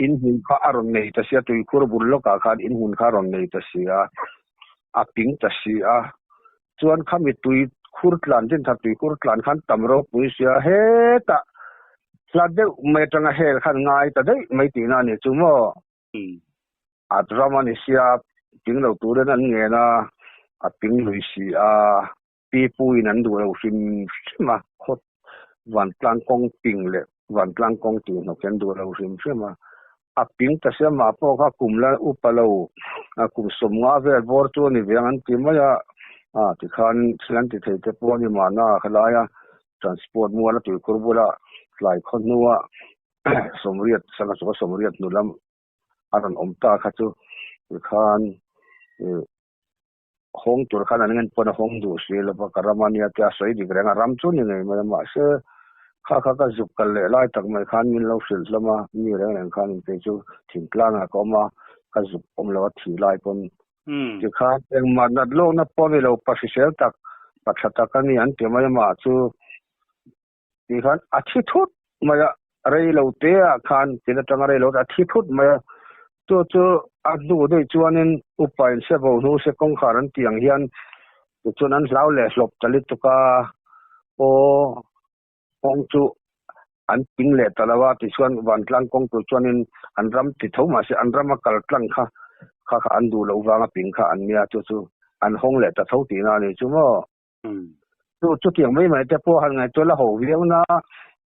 In hmun kha a rawn nei ta sia tuikhur bul lawkah khan in hmun kha a rawn nei ta si a, a ping ta si a. Chuan khami tuikhur tlan Dinthar tuikhur tlan khan tam ropui sia hetah hla deuh mai atanga hel khan ngai ta daih mai tihna a ni chu maw? A ram a ni sia ping lo turin an ngen a, a ping lui si a. Pi puin an duh lo hrim hrim a, khawt vantlang kawng ping leh vantlang kawng tih hnawk hi an duh lo hrim hrim a. A ping ta sia mah pawh kha kum la upa lo, kum sawmnga vel bawr chu a ni ve ang an ti mai a, tikhan thil an ti thei te pawh a ni mahna khalaia transport muala tuikhur bula tlai khaw hnua sawmriat sangha chunga sawmriat hnu lam a rawn awm ta kha chu tikhan Hawng tur khan an ngen pawn a hawng duh si lo va, ka ram a nia tia a sawi dik reng a, ram chu ni ngei mai a, mahse kha kha ka zuk kal leh lai tak mai khan min lo hrilh hlawm a, mi reng reng khan in kei chu thingtlangah ka awm a, ka zuk awm lo a thih lai pawn tikhan engmah nat lawkna pawh ni lo pa hrisel tak, pa tha tak a ni an ti mai a, mah chu tikhan a thi thut mai a, rei lo te ah khan tin atanga rei lo a thi thut mai a, chu chu a hnu daih chuanin upa in se bo hnu se kawngkhar an tih ang hian tichuan an hlau leh hlawp ta lutuk a, aw kawng chu an ping leh ta lo a, tichuan vantlang kawng tur chuanin an ram ti tho mahse an rama kal tlang kha kha kha an duh loh vanga ping kha an nia chu chu an hawng leh ta tho tihna a ni chu maw. Chu chutiang mai mai te pawh han ngaihtuah la ho viau na,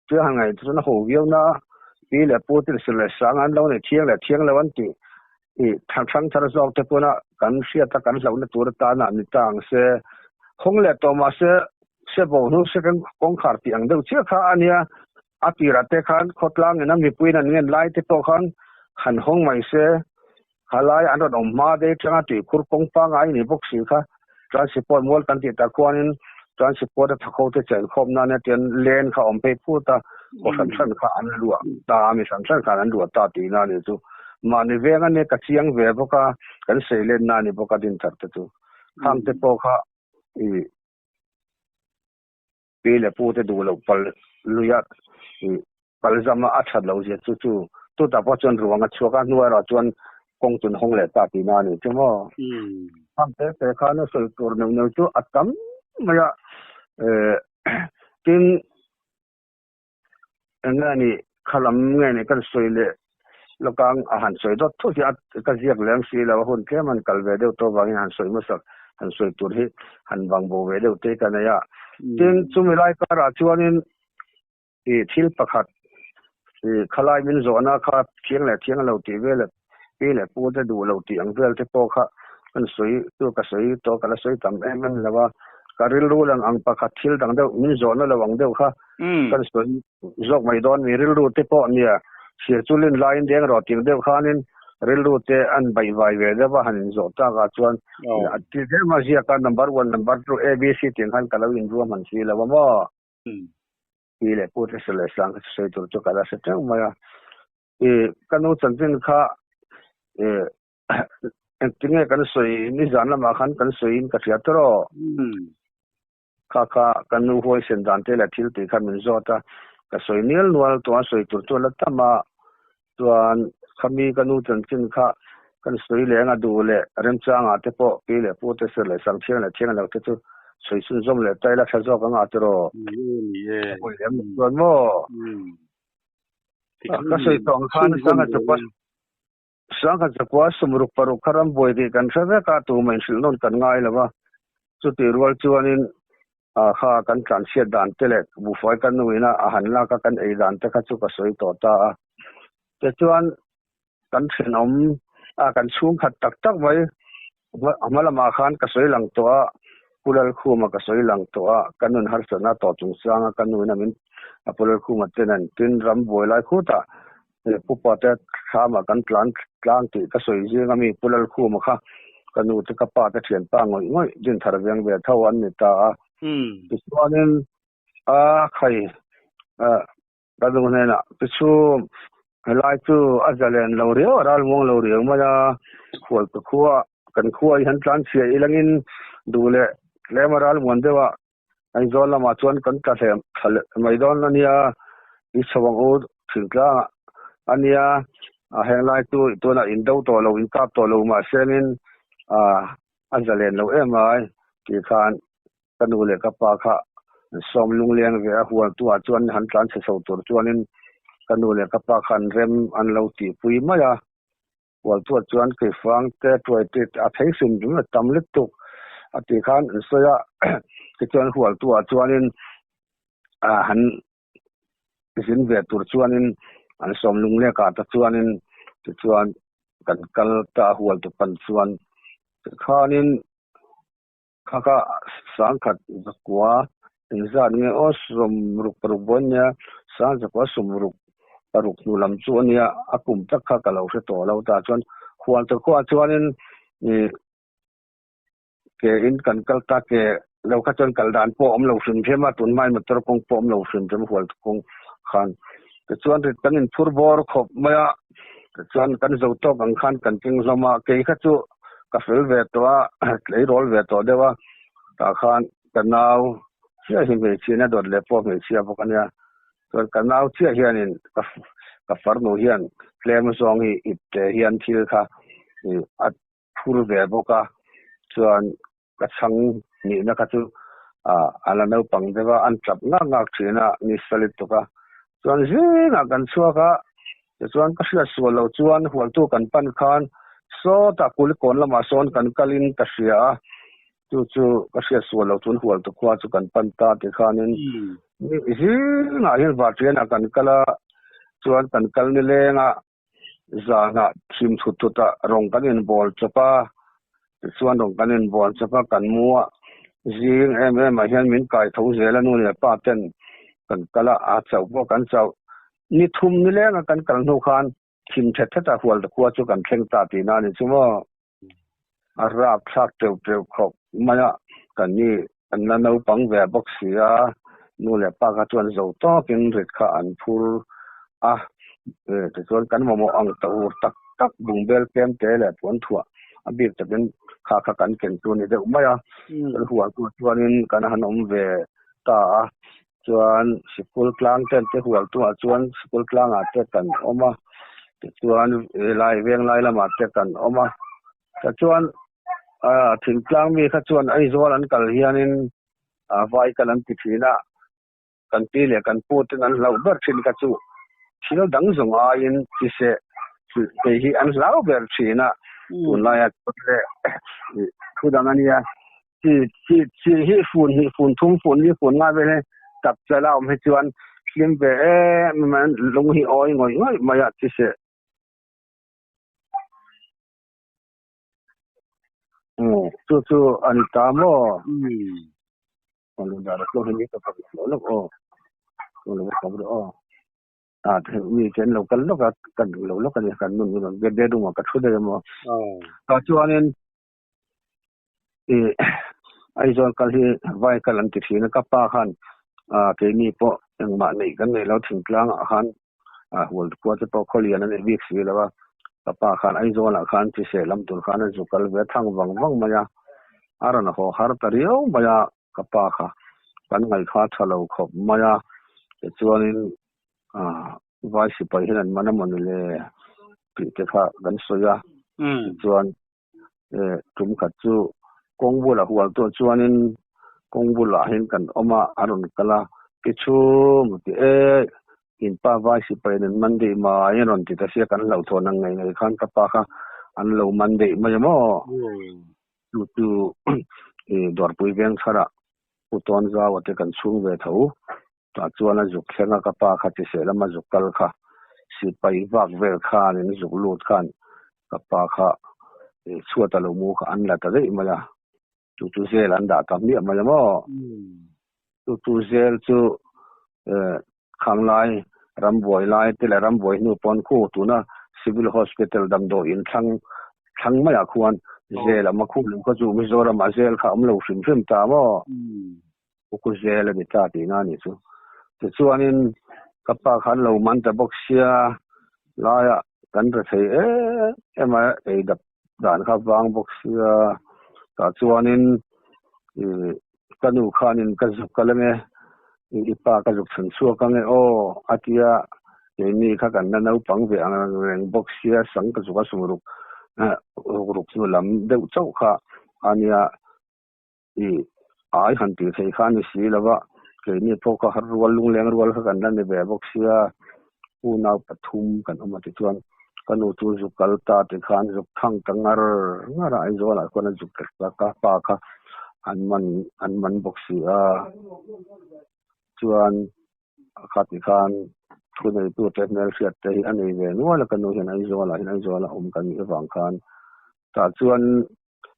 chu han ngaihtuah la ho viau na, pi leh pu te sir leh sang an lo nei thiang leh thiang lo an tih i thang thar zawk te pawna kan hriat a kan hlauhna tur atana ni ta ang se. Hawng leh tawh mah se se bo hnu se kan kawngkhar tih ang deuh chiah kha a nia. A tirah te khan khawtlangin a mipuiin an ngen lai te pawh khan han hawng mai se. Khalai an rawn awm hma dei tanga tuikhur kawng pangai ni bawk si kha Transport mual kan tih tak khuanin Transport a thakho te chenkhawm nan hetian lane kha awm phei phut a, kaw hran hran kha an luah ta a, mi hran hran khan an luah ta tihna a ni chu. Mahni veng a nia ka chiang ve bawk a, kan sei lenna a ni bawk a Dinthar te chu. Khang te pawh kha i Pi leh pu te duh loh pal luia pal zam a a that loh zia chu chu chutah pawh chuan ruang a chhuak a, hnuai erawh chuan kawng chun hawng leh ta tihna a ni chu maw. Kham te te khan a sawi tur neuh neuh chu a tam mai a, tin Eng nge ni kha lam nge ni kan sawi leh lawkang a han sawi dawt thut hi a ka ziak lem si lo a hun tlem han kal ve deuh tawh vangin han sawi hmasak han sawi tur hi han vang bo ve deuh te ka nei a. Tin chumi lai karah chuanin i thil pakhat i khalai min zawhna kha thiang leh thiang lo tih vel pi leh pu te duh lo tih ang vel te pawh kha kan sawi chu ka sawi tawh ka la sawi tam em em lo a, ka rilru lang ang pakhat thil dang deuh min zawhna lo ang deuh kha kan sawi zawk mai dawn mi rilru te pawh nia sir chu lin laiin deng rawh tih deuh khanin rilru te an baihvai ve deuh a han inzawh tak ah chuan ti tlem a ziak a number one number two ABC tih ang khan ka lo inruahman si lo a maw? Pi leh pu te sawi leh sang kha chu sawi tur chu ka la hre teuh mai a. I ka nu chanchin kha i engtinge kan sawi nizan lamah khan kan sawiin ka hria tawh. Kha kha ka nu huaisen dan te leh thil tih kha min zawt a, ka sawi nial nual tawh a, sawi tur chu a la tam a, chuan khami ka nu chanchin kha kan sawi leng a duh leh remchangah te pawh pi leh pu te sir leh sang thiang leh thiang lo te chu sawi chhunzawm leh ta ila tha zawk anga tiraw? Ni e. A pawi lem lo chuan maw? Ka sawi tawh ang khan Sangha chakua Sangha chakua sumruk paruk kha rambuai tih kan hre vek a, tumah inhrilh nawn kan ngai lo va. Chutih rual chuanin kha kan tlanchhiat dan te leh buhfai kan nuin a a han lak a kan ei dan te kha chu ka sawi tawh ta a. Tichuan kan thenawm a kan chhungkhat tak tak mai a hma lamah khan ka sawi lang tawh a, Pu Lalkhuma ka sawi lang tawh a, ka nun harsatna tawh chungchanga ka nuin a min a Pu Lalkhuma ten an tin ram buai lai khutah Pu Pate thlamah kan tlan tlang tih ka sawi zing a mi Pu Lalkhuma kha ka nu te ka pa te thianpa ngawih ngawih Dinthar veng ve tho an ni ta a. Tichuanin a khai ka nu hnenah pi chu helai chu a zalen lo riau a ralmuang lo riau mai a, khual ka khua kan khua hi han tlan chhia ilangin duh leh tlem a ralmuan deuh a Aizawl lamah chuan kan tla hle thla leh mai dawn a nia, i chho ang u thingtlangah a nia, a henglai chu tunah in do tawh lo, in kap tawh lo mahsengin a zalen lo em ai tih khan ka nu leh ka pa kha an sawm lungleng ve a, hualtuah chuan han tlan chhe chho tur chuanin ka nu leh ka pa khan rem an lo tihpui mai a. Hualtuah chuan keifang te tuai te a thei hrim hrim a tam lutuk a tih khan an sawi a, tichuan hualtuah chuanin han zin ve tur chuanin an sawm lunglekah te chuanin tichuan kan kal ta a hualtu pan chuan tikhanin kha kha sangkhat zakua engzat nge aw sawmruk paruk bawi ania sang zakua sawmruk paruk hnu lam chu ania a kum tak kha ka lo hre tawh lo ta chuan hualtu khuaah chuanin ih Ke in kan kal ta ke lo kha chuan kal dan pawh a awm lo hrim hrim a, tunhmain motor kawng pawh a awm lo hrim hrim hual kawng khan. Tichuan rit kan inphur bawr khawp mai a, tichuan kan zo tawk ang khan kan keng hlawm a, kei kha chu ka fel ve tawh a, tleirawl ve tawh deuh a, tah khan ka nau chiah hi hmeichhia in a dawt leh pawh hmeichhia bawk a nia, chuan ka nau chiah hianin ka ka farnu hian tlem zawng hi ipte hian thil kha a phur ve bawk a, chuan ka chhang nihna kha chu a la naupang deuh a, an tap ngak ngak thin a, ni salit tuk a. Chuan zingah kan chhuak a, tichuan ka hriat sual loh chuan hualtu kan pan khan sawtah Kulikawn lamah sawn kan kalin ka hria a, chu chu ka hriat sual loh chuan hualtu khua chu kan pan ta tikhanin zingah hian Varṭianah kan kal a, chuan kan kal nileng a, Zanah thim thut thut ah rawng kan inbawl chawp a, tichuan rawng kan inbawl chawp a, kan mu a, zing em em ah hian min kai tho zel a nu leh pa ten kan kal a, a chauh pawh kan chauh. Ni thum ni leng a kan kal hnu khan thim thet thet ah hual khua chu kan thleng ta tihna a ni chu maw. A rap thlak teuh teuh khawp mai a, kan ni kan la naupang ve bawk si a, nu leh pa kha chuan zo tawkin rit kha an phur a, tichuan kan mamawh ang ta ur tak tak bungbel tlem te leh puan thuah a bik takin kha kha kan ken chu a ni deuh mai a, kan hual tur chuanin kan han awm ve ta a, chuan sikul tlang ten te hual tuah chuan sikul tlangah te kan awm a tichuan helai venglai lamah te kan awm a tichuan ah thingtlang mi kha chuan Aizawl an kal hianin ah vai kal an ti thin a kan pi leh kan pu ten an hlauh ber thin kha chu thil dang zawng aiin chi seh kei hi an hlau ber thin a tunlaia leh thu dang a nia. Chi chi chi hi fun hnih fun thum fun li fun ngai vel hi tak chal a awm hi chuan hlim ve em em a lung hi awi ngawih ngawih mai a chi seh. Umm chu chu a ni ta maw? Umm. A mi te an lo kal lawk a, ka duh lo lawk a ni, kan nun min rawn biak bedroom ah ka thu daih a maw. Tah chuanin ih Aizawl kal hi vai kal an ti thin a, ka pa khan keini pawh engmah neih kan nei lo thingtlang ah khan hual khua te pawh khawlian a nei bik si lo a, ka pa khan Aizawl ah khan chiseh lam tur khan a zu kal ve a thang vang vang mai a, a rawn haw har ta riau mai a. Ka pa kha kan ngaihkha tha lo khawp mai a, tichuanin vai sipai hian an man a mawni le tih te kha kan sawi a, tichuan tum khat chu kawng bulah hual tawh chuanin kawng bulah hian kan awm a, a rawn kal a, Kichhum a ti e, in pa vai sipai in an man daih mai a rawn ti ta sia, kan hlauhthawn ang ngei ngei khan ka pa kha an lo man daih mai a maw? Chu chu Dawrpui veng tharah Pu Tawnzaua te kan chhung ve tho. Tah chuan a zuk thleng a, ka pa kha tiseh lama zuk kal kha sipai vak vel khanin zuk lut khan ka pa kha chhuat a lo mu kha an la ta daih mai a. Chu chu zel an dah ta hmiah mai a maw? Chu chu zel chu Khanglai rambuai lai te leh rambuai hnu pawn khu tuna Civil Hospital damdawiin thlang thlang maiah khuan zel a makhu lo kha chu Mizoramah zel kha a awm lo hrim hrim ta maw? Uku zel a ni ta tihna a nih chu. Tichuanin ka pa khan lo man ta bawk sia laiah kan re thei em em a, ei dap dan kha vang bawk sia tah chuanin ih ka nu khanin ka zuk kal ange i pa ka zuk chhan chhuak ange aw a tia keini kha kan la naupang ve ang reng bawk sia sang ka zuk a sumruk ruk ruk hnu lam deuh chauh kha ania ih ai han tih theih kha a ni si lo va keini pawh kha har rual lungleng rual kha kan la ni ve bawk sia unau pathum kan awm a tichuan ka nu chu zuk kal ta tikhan zuk thang ta ngar ngar a Aizawl ah khuan a zuk ta ta ka pa kha an man an man bawk si a chuan kha tikhan thu neitu te hmelhriat te hi a nei ve nual a ka nu hian Aizawl ah hian Aizawl a awm kan nih avang khan tah chuan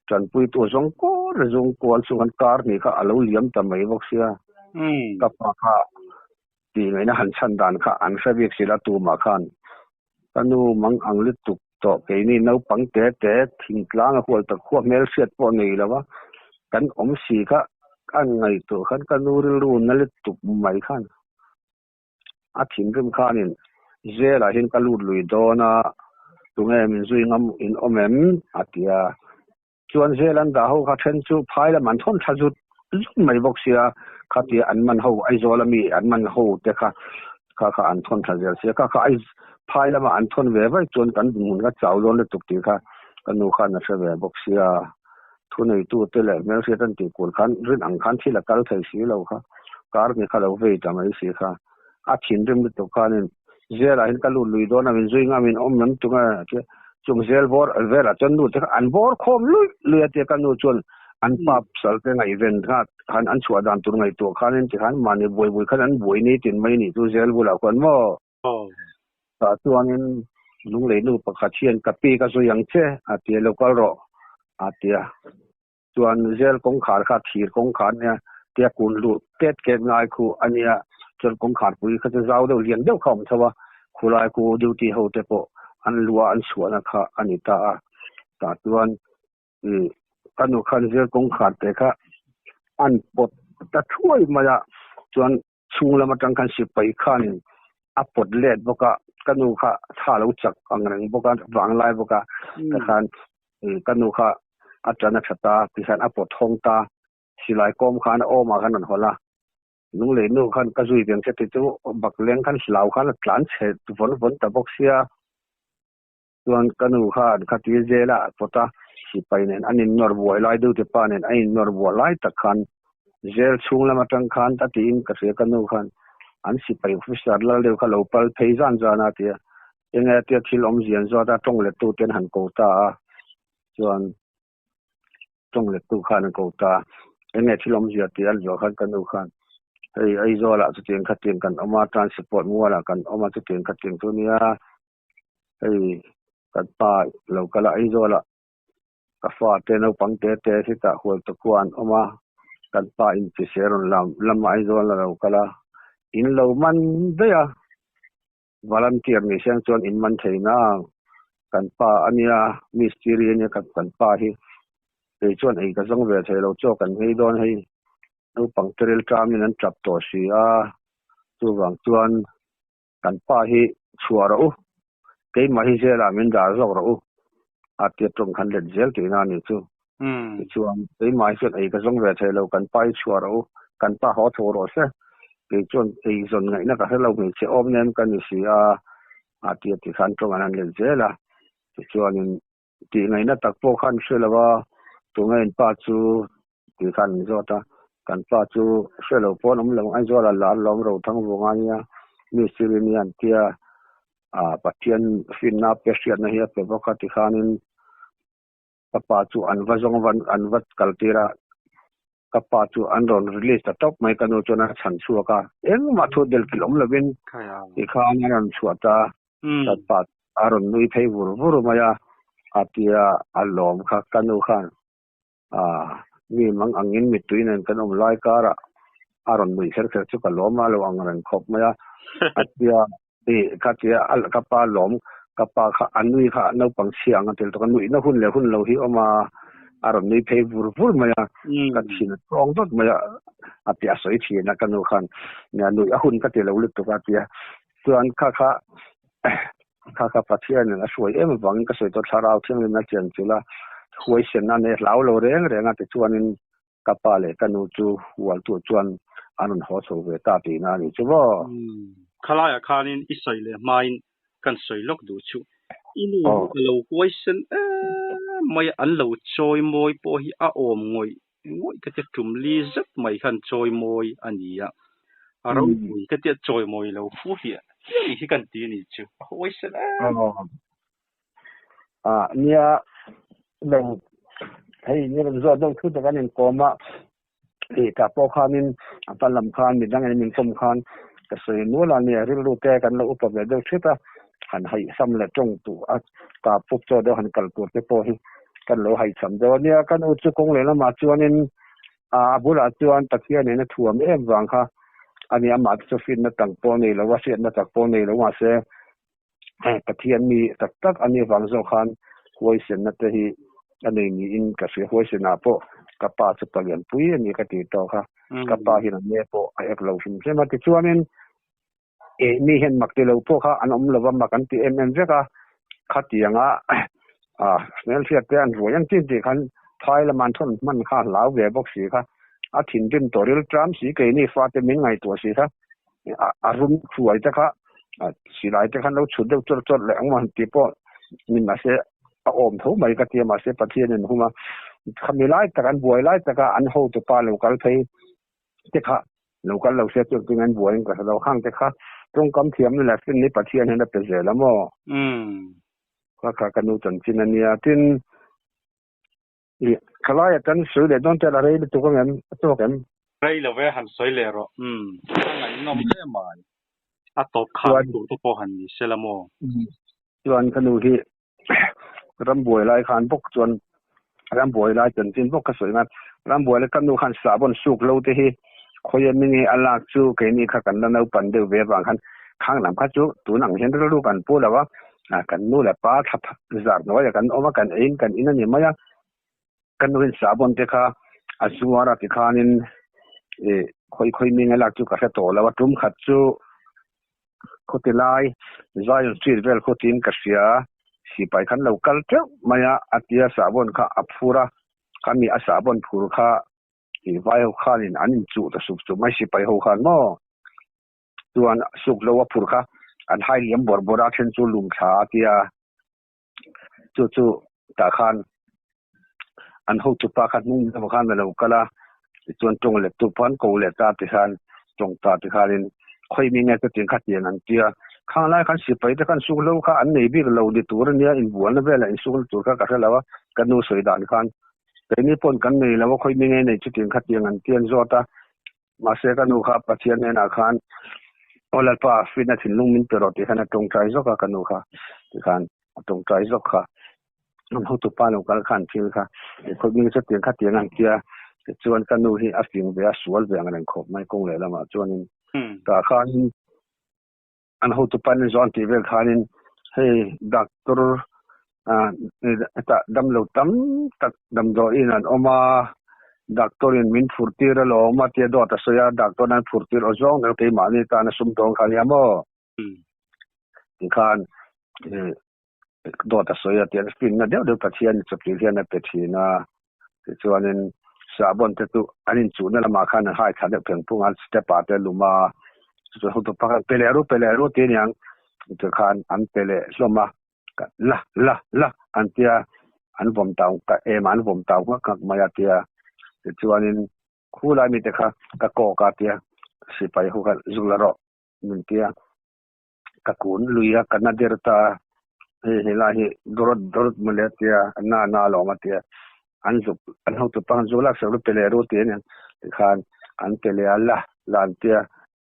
Tanpuitu zawng kual a zawng kual chu kan kar hnih kha a lo liam ta mai bawk sia. Ka pa kha tih ngaihna han chhan dan kha an hre bik sila tumah khan ka nu mang ang lutuk tawh keini naupang te te thingtlang a hual tak khuap hmel hriat pawh nei lo a kan awm si kha an ngaihtuah khan ka nu rilru na lutuk mai khan A thinrim khanin Zelah hian ka lut lui dawn a, tunge min zui ngam in awm em? a ti a. Chuan Zel an dah ho kha then chu phai lam an thawn tha zut zut mai bawk sia, khatia an man ho Aizawl ami an man ho te kha kha kha an thawn tha zel sia, kha kha phai lama an thawn ve vaih chuan kan dinhmun kha chau dawn lutuk tih kha ka nu khan a hre ve bawk sia. Thuneitute leh hmelhriat an tih kul khan rin ang khan thil a kal thei si lo kha, kar ni kha lo vei ta mai si kha. A thinrim lutuk khanin Zelah hian ka lut lui dawn a, min zui ngam in awm em tung a tia. Chung zel bawr velah chuan nu te kha an bawr khawm luih luih a tia ka nu chuan an pa pasal te ngaihven kha khan an chhuah dan tur ngaihtuah khanin tikhan mahni buai bui khan an buai ni tin mai nih chu zel bulah khuan maw. Tah chuanin lunglei nu pakhat hian ka pi ka zui ang che a ti a, lo kal rawh a ti a. Chuan zel kawngkhar kha thir kawngkhar nia tia kun luh ket ket ngai khu a nia, chuan kawngkhar pui kha chu zau deuh lian deuh kha a awm tho a, khulai khu duty ho te pawh an lua an chhuahna kha a ni ta a. Tah chuan ih ka nu khan zel kawngkhar te kha an pawt ta thuai mai a, chuan Chhung lam atang khan sipai khanin a pawt let bawk a, ka nu kha tha lo chak ang reng bawk a, vanglai bawk a, ta khan ka nu kha a tan a tha ta tikhan a pawt hawng ta, silai kawm khan a awmah khan rawn hawlh a, lunglei nu khan ka zui veng che ti chu bakleng khan hlau khan a tlan chhe vawn vawn ta bawk sia. Chuan ka nu khan khati zela a pawt a, sipai nen an innawr buai lai deuh te pa nen an innawr buai lai tak khan zel chhung lam atang khan a tiin ka hria ka nu khan an sipai officer lal deuh kha lo pal phei zan zan a tia enge tia thil awmzia an zawt a tawng let tu ten han ko ta a chuan tawng let tu khan an ko ta enge thil awmzia tih an zawh khan ka nu khan hei Aizawl ah chutiang khatiang kan awm a transport mual ah kan awm a chutiang khatiang chu nia. Hei kan pa lo kal a Aizawl ah ka fa te naupang te te hetah hual ta khua an awm a, kan pa in chisel rawn lam lam a Aizawl a lo kal a, in lo man daih a, Volunteer ni siang chuan in man thei nang. Kan pa a nia, mistiri a nia kan pa hi. Kei chuan ei ka zawng ve thei lo chaw kan nghei dawn hei. Naupang te ril ṭamin an ṭap tawh si a, chuvang chuan kan pa hi chhuah rawh u, keimah hi zelah min dah zawk rawh u a tia tawng khan let zel tihna a nih chu. Tichuan keimah hi chuan ei ka zawng ve thei lo, kan pa hi chhuah rawh u, kan pa haw tho rawh se, kei chuan ei zawn ngaihna ka hre lo hmeichhe awm nem ka ni si a a tia tikhan tawng an han let zel a. Tichuanin tih ngaihna tak pawh khan hre lo a, tunge in pa chu tih khan an zawt a, kan pa chu hre lo pawh an awm lo, Aizawl ah lar lawm Rothang vung a nia, mistiri nia an tia, ah Pathian finna pe hriatna hi a pe bawk a tikhanin ka pa chu an va zawng va an va kal tir a, ka pa chu an rawn release ta tawp mai ka nu chuan a chhan chhuak a, engmah thu del kilh awm lovin tikhan a rawn chhuah ta. Ka pa a rawn nui phei vur vur mai a, a tia a lawm kha ka nu khan mi mang angin mittui nen kan awm lai karah a rawn nui kher kher chu ka lawm a lo ang reng khawp mai a, a tia ka tia ka pa lawm ka pa kha a nui kha naupang chhia ang a tel tawk a, nuihna hun leh hun lo hi awm a, a rawn nui phei vur vur mai a, ka thin a tawng dawt mai a, a tia a sawi thin a ka nu khan nuih a hun ka ti lo lutuk a tia. Chuan kha kha kha kha Pathianin a hruai em avangin ka sawi tawh thlarau thianghlim a chian chilh a, huaisen a nei hlau lo reng reng a tichuanin ka pa leh ka nu chu hualtu chuan an rawn haw chho ve ta tihna a ni chu maw. Khalaiah khanin i sawi leh hmain kan sawi lawk duh chu i nu hi a lo huaisen em mai a, an lo chawi mawi pawh hi a awm ngawih ngawih ka tia tum li zet mai khan chawi mawi a ni a, a ropui ka tia chawi mawi lo fu hliah hliah hi kan ti a ni chu, a huaisen em. A nia lo hei ni rawn zawt deuh thut a kan inkawm a, ih tah pawh khanin a hma lam khan midang in min kawm khan ka sawi nual a nia rilru te kan lo upa ve deuh thut a, han haihsam leh tawng tur a kap pup chaw deuh han kal tur te pawh hi kan lo haihcham deuh a nia ka nu chu kawng leh lamah chuanin a bulah chuan Pathian in a thuam em vang kha a ni amah te chu finna tak pawh nei lo a hriatna tak pawh nei lo mahse Pathian mi tak tak a nih vang zawk khan huaisenna te hi a nei niin ka hria huaisenah pawh ka pa chu palian pui a ni ka tih tawh kha ka pa hian a ne pawh a ek lo hrim hrim a tichuanin Eh mi hian mak ti lo pawh kha an awm lova mak an ti em em vek a, khatianga ah hmelhriat te an ruai ang chin tih khan phai lama an thawn hman kha a hlau ve bawk si kha, a thinrim tawh ril tram si keini fate min ngaihtuah si kha a rum hruai te kha silai te khan lo chhut deuh chawt chawt leh ang maw han tih pawh ni mahse a awm tho mai ka ti a mahse Pathianin hum a, khami lai tak an buai lai taka an hotupa lo kal phei te kha Lo kal lo se chu engtin an buai in ka hre lo. Khang te kha tawngkam thiamna leh finni Pathian hian a pe zel a maw? Kha kha ka nu chanchin a nia. Tin, i khalaia kan sawi leh dawn tel a rei lutuk ang em? A tawk em? Rei lo ve, han sawi leh rawh. A ngaihnawm hle mai. A tawp khan tur te pawh han ni se la maw? Chuan ka nu hi rambuai lai khan bawk chuan rambuai lai chanchin bawk ka sawi ngat rambuai lai ka nu khan sahbawn suk lo te hi khawi a minge a lak chu keini kha kan la naupan deuh ve avang khan khang lam kha chu tun ang hian rilru kan pu lo a kan nu leh pa thla zar hnuaiah kan awm a kan eiin kan in a ni mai a ka nu in sahbawn te kha a zuar a tikhanin ih khawi khawi minge lak chu ka hre tawh lo a tum khat chu. Khawti lai Zion Street vel khawtin ka hria, sipai khan lo kal teuh mai a, a tia sahbawn kha a phur a, khami a sahbawn phur kha ih vai ho khanin an inchuh ta sup sup mai sipai ho khan maw chuan suk lo a phur kha an hai liam bawrh bawrh a, then chu lum thla a tia chu chu tah khan an hotupa kha hnung deuh khan a lo kal a tichuan tawng let tu pawh an ko leh ta tikhan tawng ta tikhanin khawi mi nge chutiang kha tiang an tia khang lai khan sipai te khan suk hlo kha an nei bik lo ni tur ania inbualna velah insuk na tur kha ka hre lo a ka nu sawi dan khan keini pawn kan nei lo a khawi mi nge nei chutiang kha tiang an tia an zawt a. Mahse ka nu kha Pathian hnenah khan Aw Lalpa fitna thinlung min pe rawh tih khan a tawngtai zawk a ka nu kha tikhan a tawngtai zawk kha an hotupa lo kal khan thil kha khawih chu tiang kha tiang an tia tichuan ka nu hi a fing ve a sual ve ang reng khawp mai kawng leh lamah chuanin tah khan. an hotu pan in zawn tih vel khanin hei doctor hetah damlo tam tak damdawiin an awm a, doctor in min phur tir alawm a tia dawt a sawi a, doctor an phur tir aw zawng ber keimahni tana sumdawng kha ania maw? Tikhan dawt a sawi a tia finna deuh deuh Pathian chawpchilh hian a pe thin a, tichuanin sahbawn te chu an inchuhna lamah khan an hai thla deuh pheng phung a, step ah te a lum a, chuan hotu pakhat pe leh ru pe leh ru ti aniang tikhan an pe leh hlawm a. Ka la la la an tia an vawm tau ka em an vawm tau nghak nghak mai a tia tichuanin khulai mite kha ka kawk a tia sipai ho kha zuk la rawh min tia ka kun lui a ka na der ta hei helai hi dawrot dawrot mawle tia na na alawm a tia an zuk an hotu pa khan zuk lak sak ru pe leh ru ti aniang tikhan an pe leh a la la an tia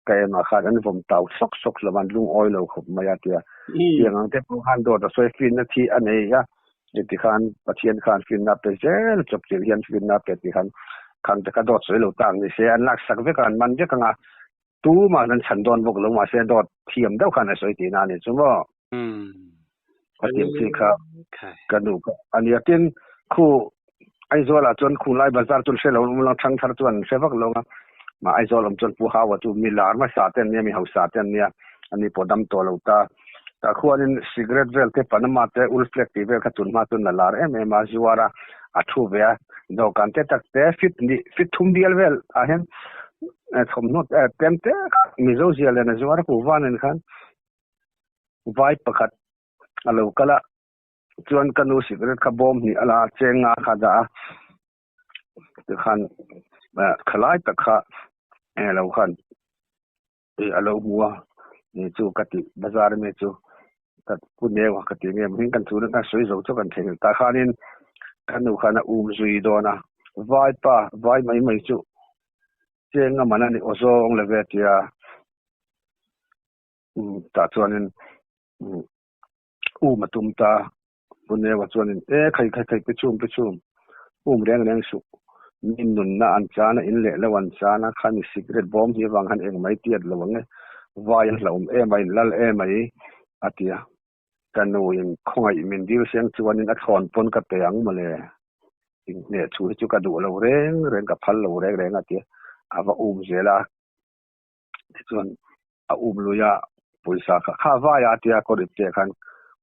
Ka emah khan an vawm tau sawk sawk hlawm an lungawi lo khawp mai a tia. Tiang ang te pawh khan dawt a sawi finna thi a nei a, heti khan Pathian khan finna a pe zel chawpchilh hian finna a pe tih khan khang te kha dawt sawi lo tak ni se an laksak vek a an man vek ang a, tumah an chhan dawn bawk lo mahse dawt thiam deuh khan a sawi tihna a ni chu maw. A tiang chi kha ka nu kha a nia. Tin, khu Aizawlah chuan Khunglai Bazar chuan hre lo awm lo, Thangthar chuan an hre vak lo a. Mah Aizawl awm chuan Pu Haua chu mi lar hmasa te an nia, mi hausa te an nia, ani pawh dam tawh lo ta. Tah khuanin cigarette vel te, Panama te, Ulflek tih vel kha tun hma chuan a lar em em a, zuar a, a thu ve a. Dawhkan te tak te fit hnih, fit thum bial vel ah hian thawmhnaw tlem te kha Mizo zia len a zuar a, kuhva nen khan. Vai pakhat a lo kal a, chuan ka nu cigarette kha bawm hnih a la a, cheng nga kha a dah a, tikhan khalai tak kha eng lo khan a lo hmu a, ni chu ka tih bazar ami chu ka pu neu a ka ti nge hming kan chhun a kan sawi zo chu kan theihnghilh tah khanin ka nu khan a um zui dawn a, vai pa vai mai mai chu cheng a man a ni aw zawng le ve tia. Tah chuanin um a tum ta, Pu Neua chuanin e khai khai khai pe chhum pe chhum, um reng reng suh, mi nunna an chan a, in leh lo an chan a, khami cigarette bawm hi avang khan engmai tiat lo ang e, vai an hlauhawm em a, in lal em mai a ti a. Ka nu in khawngaih min dil seng chuanin a thlawn pawn ka pe ang mawle, inhneh thu hi chu ka duh lo reng reng, ka phal lo reng reng a ti a, a va um zel a. Tichuan a um lui a, pawisa kha kha vai a tia kawr ip te khan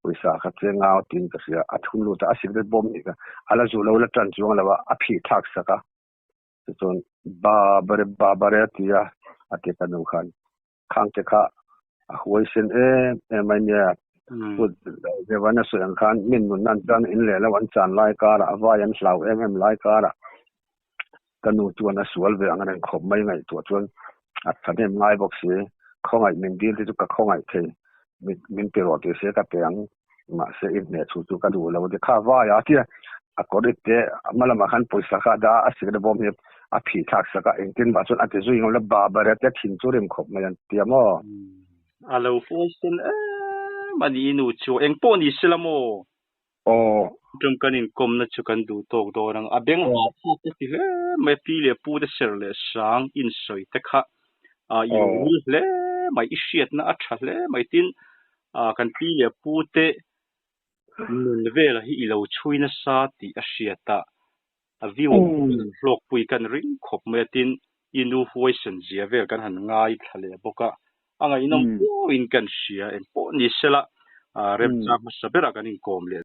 pawisa kha cheng ngau tiin ka hria, a thun lut a, a cigarette bawm nih kha a la zuh lo la tan chuang lo a, a phih thlak sak a, tichuan babare babare a ti a, a ti ka nu khan khang te kha a huai sen em em a nia, put Devan a sawi ang khan min nun nan chuan in leh lo an chan lai karah a vai an hlau em em lai karah Ka nu chuan a sual ve ang reng khawp mai ngaihtuah chuan a thahnem ngai bawk si. Khawngaih min dil te chu ka khawngaih thei, min ti rawh tih se ka pe ang, mahse i hneh thu chu ka duh lo a ti. Kha vai a tia a kawr ip te hma lamah khan pawisa kha a dah a, a sikna bawm hi a phih thlak sak a, engtin mah chuan a ti zui ngam lo, ba ria te thin chu rim khawp mai an ti a maw? A lo huaisen em a ni i nu chu, engpawh ni sela maw? Aw. Tum kan inkawmna chu kan duh tawk dawn ang. A beng var thlak ka ti hle mai a, pi leh pu te ser leh sang insawi te kha i lo rul hle mai, i hriatna a tha hle mai. Tin, kan pi leh pu te nun vela hi i lo chhui nasa tih a hriat a, a view kan hlawkpui kan ring khawp mai a. Tin, i nu huaisen zia vel kan han ngaithla leh bawk a, A ngaihnawm viauin kan hria, engpawh ni sela remchang hmasa berah kan inkawm leh.